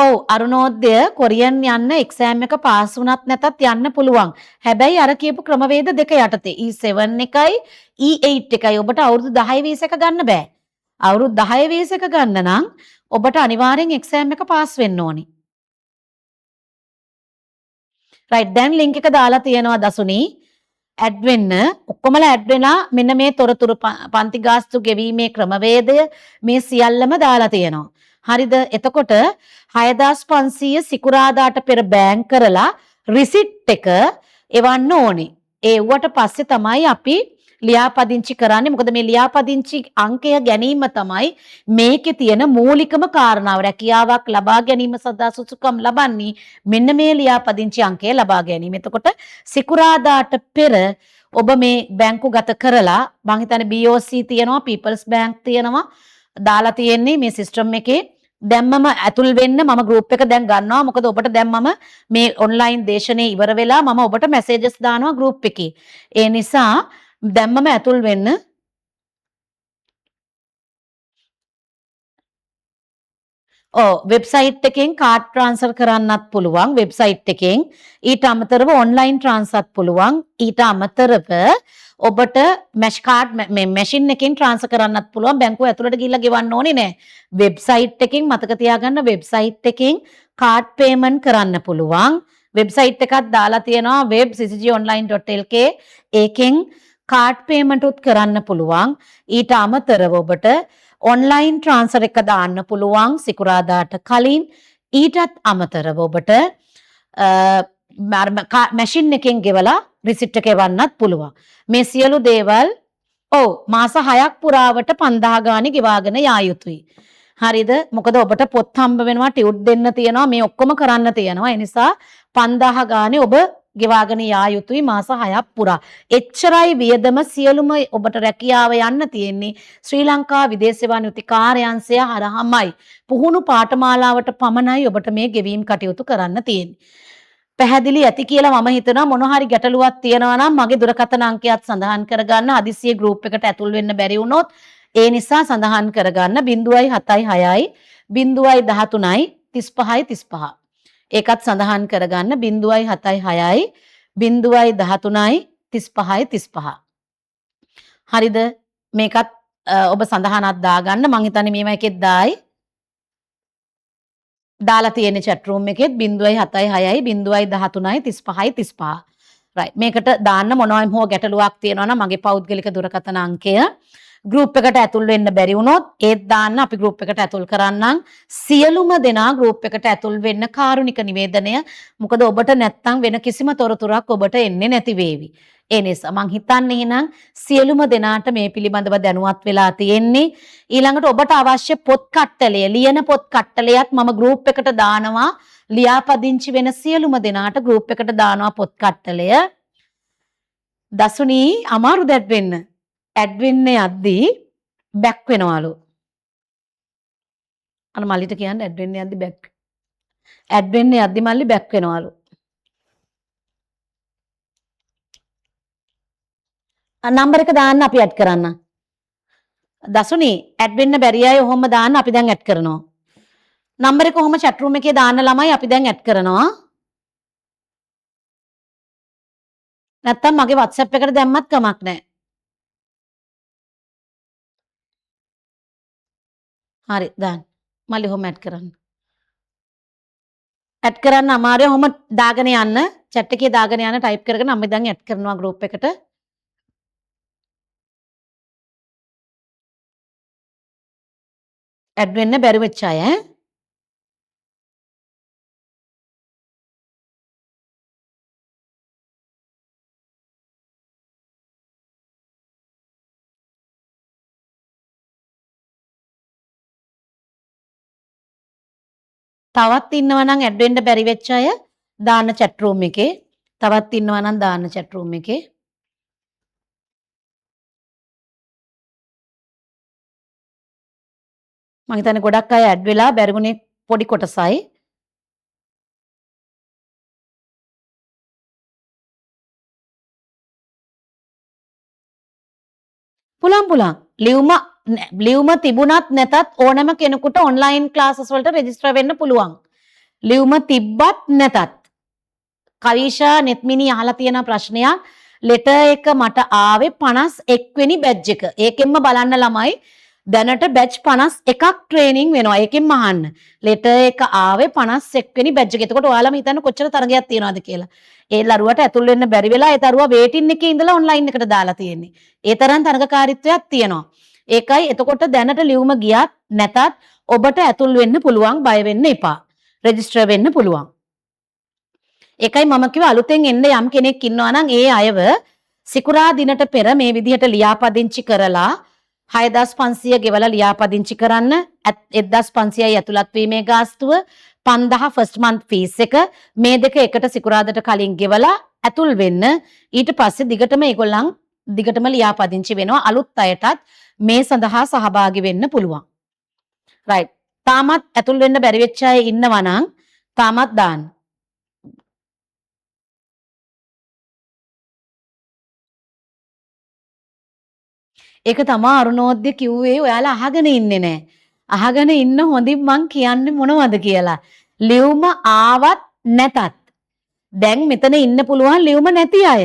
ඔව් අරුණෝද්‍ය කොරියන් යන්න එක්සෑම් එක පාස් වුණත් නැතත් යන්න පුළුවන්. හැබැයි අර කියපු ක්‍රමවේද දෙක යටතේ E7 එකයි E8 එකයි ඔබට අවුරුදු 10 වීසා එක ගන්න බෑ. අවුරුදු 10 වීසා එක ගන්න නම් ඔබට අනිවාර්යෙන් එක්සෑම් එක පාස් වෙන්න ඕනි. රයිට්, දැන් ලින්ක් එක දාලා තියෙනවා දසුනි. ඇඩ් වෙන්න. ඔක්කොමලා ඇඩ් වෙලා මෙන්න මේ තොරතුරු පන්ති ගාස්තු ගෙවීමේ ක්‍රමවේදය මේ සියල්ලම දාලා තියෙනවා. හරිද? එතකොට 6500 සිකුරාදාට පෙර බෑන්ක් කරලා රිසිට් එක එවන්න ඕනේ. ඒ වුවට පස්සේ තමයි අපි ලියාපදිංචි කරන්නේ. මොකද මේ ලියාපදිංචි අංකය ගැනීම තමයි මේකේ තියෙන මූලිකම කාරණාව. රැකියාවක් ලබා ගැනීම සඳහා සුසුකම් ලබන්නේ මෙන්න මේ ලියාපදිංචි අංකය ලබා ගැනීම. එතකොට සිකුරාදාට පෙර ඔබ මේ බැංකු ගත කරලා, මං හිතන්නේ BOC තියෙනවා, People's Bank තියෙනවා, දාලා තියෙන්නේ මේ සිස්ටම් එකේ. දැම්මම ඇතුල් වෙන්න මම ගෲප් එක දැන් ගන්නවා. මොකද ඔබට දැන් මම මේ ඔන්ලයින් දේශනේ ඉවර වෙලා මම ඔබට මැසේජස් දානවා ගෲප් එකේ. ඒ නිසා දැම්මම ඇතුල් වෙන්න. ඔව්, වෙබ්සයිට් එකෙන් කාඩ් ට්‍රාන්ස්ෆර් කරන්නත් පුළුවන් වෙබ්සයිට් එකෙන්. ඊට අමතරව ඔන්ලයින් ට්‍රාන්ස්ෆර්ත් පුළුවන්. ඊට අමතරව ඔබට මැෂ් කාඩ් මේ මැෂින් එකෙන් ට්‍රාන්ස්ෆර් කරන්නත් පුළුවන්. බැංකුව ඇතුළට ගිහිල්ලා ගෙවන්න ඕනේ නෑ. වෙබ්සයිට් එකෙන් මතක තියාගන්න, වෙබ්සයිට් එකෙන් කාඩ් පේමන්ට් කරන්න පුළුවන්. වෙබ්සයිට් එකක් දාලා තියෙනවා web.ccgonline.lk. ඒකෙන් කාඩ් පේමන්ට් උත් කරන්න පුළුවන්. ඊට අමතරව ඔබට ඔන්ලයින් ට්‍රාන්ස්ෆර් එක දාන්න පුළුවන් සිකුරාදාට කලින්. ඊටත් අමතරව ඔබට මැෂින් එකෙන් ගෙවලා රිසිට් එක එවන්නත් පුළුවන්. මේ සියලු දේවල් ඔව් මාස 6ක් පුරාවට 5000 ගානේ ගෙවාගෙන යා යුතුයි. හරිද? මොකද ඔබට පොත් හම්බ වෙනවා, ටියුට් දෙන්න තියෙනවා, මේ ඔක්කොම කරන්න තියෙනවා. ඒ නිසා 5000 ගානේ ඔබ ගෙවාගෙන යා යුතුයි මාස 6ක් පුරා. එච්චරයි වියදම සියලුම ඔබට රැකියාව යන්න තියෙන්නේ ශ්‍රී ලංකා විදේශ සේවා නියුක්ති කාර්යාංශය හරහාමයි. පුහුණු පාඨමාලාවට පමණයි ඔබට මේ ගෙවීම් කටයුතු කරන්න තියෙන්නේ. පැහැදිලි ඇති කියලා මම හිතනවා. මොන හරි ගැටලුවක් තියෙනවා නම් මගේ දුරකථන අංකයත් සඳහන් කරගන්න. හදිසියේ ගෲප් එකට ඇතුල් වෙන්න බැරි වුණොත් ඒ නිසා සඳහන් කරගන්න 0.76 0.13 35 35. ඒකත් සඳහන් කරගන්න 0.76 0.13 35 35. හරිද? මේකත් ඔබ සඳහනක් දාගන්න. මං හිතන්නේ මේවා එකෙත් දායි. දාලා තියෙන chat room එකෙත් 0.76 0.13 35 35. රයිට්, මේකට දාන්න මොනවායිම හෝ ගැටලුවක් තියෙනවා නම් මගේ පෞද්ගලික දුරකථන අංකය. ගෲප් එකට ඇතුල් වෙන්න බැරි වුණොත් ඒත් දාන්න, අපි ගෲප් එකට ඇතුල් කරන්නම්. සියලුම දෙනා ගෲප් එකට ඇතුල් වෙන්න කාරුණික නිවේදනය. මොකද ඔබට නැත්තම් වෙන කිසිම තොරතුරක් ඔබට එන්නේ නැති වේවි. ඒ නිසා මං හිතන්නේ එහෙනම් සියලුම දෙනාට මේ පිළිබඳව දැනුවත් වෙලා තියෙන්නේ. ඊළඟට ඔබට අවශ්‍ය පොත් කට්ටලය, ලියන පොත් කට්ටලයත් මම ගෲප් එකට දානවා. ලියාපදිංචි වෙන සියලුම දෙනාට ගෲප් එකට දානවා පොත් කට්ටලය. දසුනි අමාරුද ඇඩ් වෙන්න? ඇඩ් වෙන්න යද්දී බැක් වෙනවලු. අර මල්ලිට කියන්න ඇඩ් වෙන්න යද්දී බැක්. ඇඩ් වෙන්න යද්දි මල්ලි බැක් වෙනවලු. නම්බර් එක දාන්න අපි ඇඩ් කරන්න. දසුනි ඇඩ් වෙන්න බැරි අය ඔහොම දාන්න, අපි දැන් ඇඩ් කරනවා. නම්බර් එක ඔහොම chat room එකේ දාන්න ළමයි, අපි දැන් ඇඩ් කරනවා. නැත්තම් මගේ WhatsApp එකට දැම්මත් කමක් නැහැ. හරි දාන්න. මල්ලි ඔහොම ඇඩ් කරන්න. ඇඩ් කරන්න අමාරුයි, ඔහොම දාගෙන යන්න. chat එකේ දාගෙන යන්න ටයිප් කරගෙන අපි දැන් ඇඩ් කරනවා ගෲප් එකට. ඇඩ් වෙන්න බැරි වෙච්ච අය ඈ. තවත් ඉන්නවා නම් ඇඩ් වෙන්න බැරි වෙච්ච අය දාන්න chat room එකේ. තවත් ඉන්නවා නම් දාන්න chat room එකේ. මං හිතන්නේ ගොඩක් අය ඇඩ් වෙලා බැරි වුණේ පොඩි කොටසයි. පුළුවන් පුළුවන්. ලියුම තිබුණත් නැතත් ඕනෑම කෙනෙකුට ඔන්ලයින් ක්ලාසස් වලට රෙජිස්ටර් වෙන්න පුළුවන්. ලියුම තිබ්බත් නැතත්. කවිෂා නෙත්මිනි අහලා තියෙන ප්‍රශ්නයක්, ලෙටර් එක මට ආවේ 51 වෙනි බැච් එක. ඒකෙන්ම බලන්න ළමයි, දැනට බැච් 51ක් ට්‍රේනින් වෙනවා. ඒකෙන්ම අහන්න. ලෙටර් එක ආවේ 51 වෙනි බැච් එක. එතකොට ඔයාලම හිතන්න කොච්චර තරගයක් තියනවද කියලා. ඒ දරුවට ඇතුල් වෙන්න බැරි වෙලා ඒ දරුවා වේටින් එකේ ඉඳලා ඔන්ලයින් එකට දාලා තියෙන්නේ. ඒ තරම් තරගකාරීත්වයක් තියෙනවා. ඒකයි එතකොට දැනට ලියුම ගියත් නැතත් ඔබට ඇතුල් වෙන්න පුළුවන්, බය වෙන්න එපා. රෙජිස්ටර් වෙන්න පුළුවන්. ඒකයි මම කිව්වේ අලුතෙන් එන්න යම් කෙනෙක් ඉන්නවා නම් ඒ අයව සිකුරා දිනට පෙර මේ විදිහට ලියාපදිංචි කරලා 6500 ගෙවලා ලියාපදිංචි කරන්න. 1500යි ඇතුළත් වීමේ ගාස්තුව, 5000 ෆස්ට් මන්ත් ෆීස් එක, මේ දෙක එකට සිකුරාදට කලින් ගෙවලා ඇතුල් වෙන්න. ඊට පස්සේ දිගටම ඒගොල්ලන් දිගටම ලියාපදිංචි වෙනවා. අලුත් අයටත් මේ සඳහා සහභාගී වෙන්න පුළුවන්. රයිට්. තාමත් ඇතුල් වෙන්න බැරි වෙච්ච අය ඉන්නවා නම් තාමත් දාන්න. ඒක තමා අරුණෝද්‍ය කිව්වේ ඔයාලා අහගෙන ඉන්නේ නෑ. අහගෙන ඉන්න හොඳින් මං කියන්නේ මොනවද කියලා. ලියුම ආවත් නැතත් දැන් මෙතන ඉන්න පුළුවන් ලියුම නැති අය.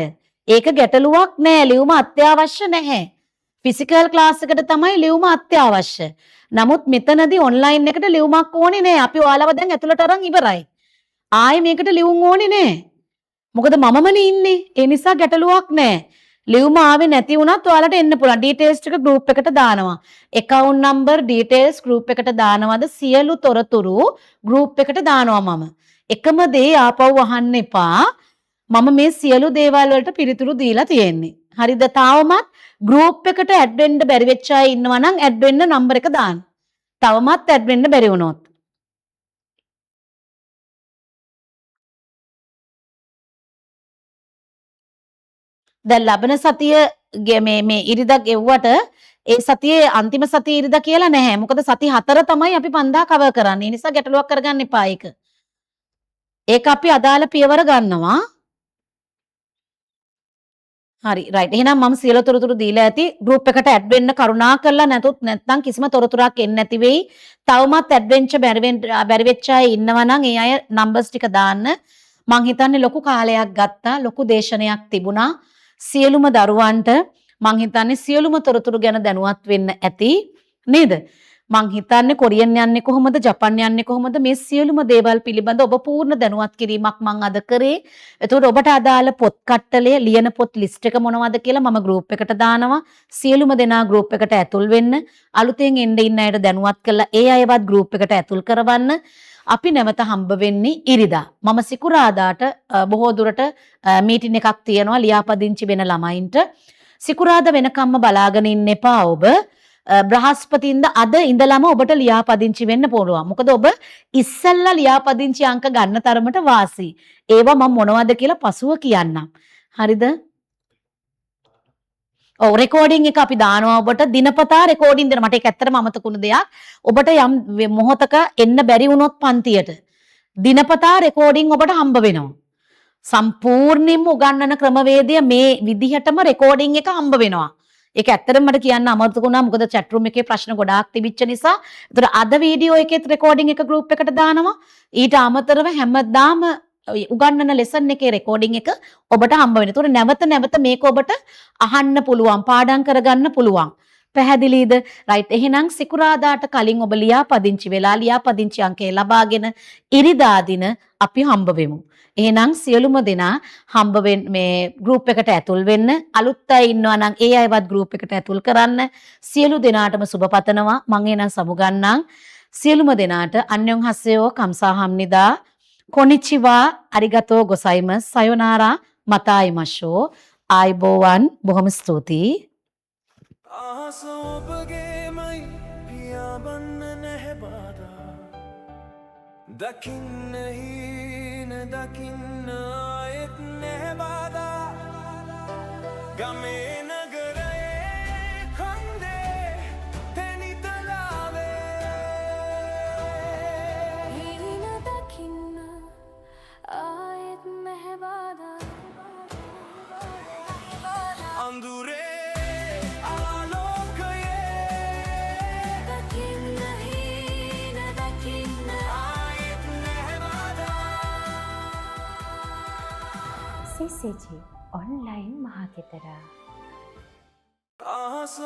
ඒක ගැටලුවක් නෑ. ලියුම අත්‍යවශ්‍ය නැහැ. ෆිසිකල් ක්ලාස් එකට තමයි ලියුම අත්‍යවශ්‍ය. නමුත් මෙතනදී ඔන්ලයින් එකට ලියුමක් ඕනේ නෑ. අපි ඔයාලව දැන් ඇතුළට අරන් ඉවරයි. ආයේ මේකට ලියුම් ඕනේ නෑ. මොකද මමමනේ ඉන්නේ. ඒ නිසා ගැටලුවක් නෑ. ලියුම ආවේ නැති වුණත් ඔයාලට එන්න පුළුවන්. ඩීටේල්ස් ටික ගෲප් එකට දානවා. ඇකවුන්ට් නම්බර් ඩීටේල්ස් ගෲප් එකට දානවද? සියලු තොරතුරු ගෲප් එකට දානවා මම. එකම දේ ආපහු අහන්න එපා. මම මේ සියලු දේවල් වලට පිළිතුරු දීලා තියෙන්නේ. හරිද? තාමත් ගෲප් එකට ඇඩ් වෙන්න බැරි වෙච්ච අය ඉන්නවා නම් ඇඩ් වෙන්න නම්බර් එක දාන්න. තවමත් ඇඩ් වෙන්න බැරි වුණොත්. දැන් ලබන සතිය මේ මේ ඉරිදා ගෙව්වට ඒ සතියේ අන්තිම සතිය ඉරිදා කියලා නැහැ. මොකද සති 4 තමයි අපි 5000 කවර් කරන්නේ. ඒ නිසා ගැටලුවක් කරගන්න එපා ඒක. ඒක අපි අදාළ පියවර ගන්නවා. හරි රයිට්. එහෙනම් මම සියලු තොරතුරු දීලා ඇති. ගෲප් එකට ඇඩ් වෙන්න කරුණා කරලා නැත්නම් කිසිම තොරතුරක් එන්නේ නැති වෙයි. තවමත් ඇඩ් වෙන්න බැරි වෙච්ච අය ඉන්නවා නම් ඒ අය නම්බර්ස් ටික දාන්න. මං හිතන්නේ ලොකු කාලයක් ගත්තා, ලොකු දේශනයක් තිබුණා. සියලුම දරුවන්ට මං හිතන්නේ සියලුම තොරතුරු ගැන දැනුවත් වෙන්න ඇති නේද? මං හිතන්නේ කොරියන් යන්නේ කොහොමද, ජපන් යන්නේ කොහොමද, මේ සියලුම දේවල් පිළිබඳ ඔබ පූර්ණ දැනුවත් කිරීමක් මං අද කරේ. එතකොට ඔබට අදාළ පොත් කට්ටලය, ලියන පොත් ලිස්ට් එක මොනවද කියලා මම ගෲප් එකට දානවා. සියලුම දෙනා ගෲප් එකට ඇතුල් වෙන්න. අලුතෙන් එන්න ඉන්න අයට දැනුවත් කරලා ඒ අයවත් ගෲප් එකට ඇතුල් කරවන්න. අපි නැවත හම්බ වෙන්නේ ඉරිදා. මම සිකුරාදාට බොහෝ දුරට මීටින් එකක් තියෙනවා ලියාපදිංචි වෙන ළමයින්ට. සිකුරාදා වෙනකම්ම බලාගෙන ඉන්න එපා ඔබ. බ්‍රහස්පතින්ද අද ඉඳලම ඔබට ලියාපදිංචි වෙන්න පුළුවන්. මොකද ඔබ ඉස්සෙල්ලා ලියාපදිංචි අංක ගන්න තරමට වාසි. ඒවා මම මොනවද කියලා පසුව කියන්නම්. හරිද? ඔව්, රෙකෝඩින් එක අපි දානවා ඔබට දිනපතා රෙකෝඩින් දෙනවා. මට ඒක ඇත්තටම අමතක වුණ දෙයක්. ඔබට යම් මොහොතක එන්න බැරි වුණොත් පන්තියට දිනපතා රෙකෝඩින් ඔබට හම්බ වෙනවා. සම්පූර්ණයෙන්ම උගන්වන ක්‍රමවේදය මේ විදිහටම රෙකෝඩින් එක හම්බ වෙනවා. ඒක ඇත්තටම මට කියන්න අමතක වුණා. මොකද චැට් රූම් එකේ ප්‍රශ්න ගොඩාක් තිබිච්ච නිසා. ඒතර අද වීඩියෝ එකේත් රෙකෝඩින් එක ගෲප් එකට දානවා. ඊට අමතරව හැමදාම උගන්වන ලෙසන් එකේ රෙකෝඩින් එක ඔබට හම්බ වෙනවා. ඒතකොට නැවත නැවත මේක ඔබට අහන්න පුළුවන්, පාඩම් කරගන්න පුළුවන්. පැහැදිලිද? රයිට්. එහෙනම් සිකුරාදාට කලින් ඔබ ලියාපදිංචි වෙලා ලියාපදිංචි අංකය ලබාගෙන ඉරිදා දින අපි හම්බ වෙමු. එහෙනම් සියලුම දෙනා හම්බ වෙන්න මේ ගෲප් එකට ඇතුල් වෙන්න. අලුත් අය ඉන්නවා නම් ඒ අයවත් ගෲප් එකට ඇතුල් කරන්න. සියලු දෙනාටම සුබ පතනවා. මං එහෙනම් සමුගන්නම්. සියලුම දෙනාට අන්‍යොන් හසයෝ, කම්සාහම්නිදා, කොනිචිවා, අරිගතෝ ගොසයිමස්, සයොනාරා, මතායිමෂෝ. ආයිබෝවන්. බොහොම ස්තුතියි. අහස ඔබගේමයි පියාඹන්න නැහැ බාධා. දකින්න හීන දකින්න ආයෙත් නැහැ බාධා. ගමේ නගරයේ කන්දේ තැනිතලාවේ. හීන දකින්න ආයෙත් නැහැ බාධා. අඳුරේ ආලෝකයේ. දකින්න හීන දකින්න ආයෙත් නැහැ බාධා. CCG online මහගෙදර. අහස.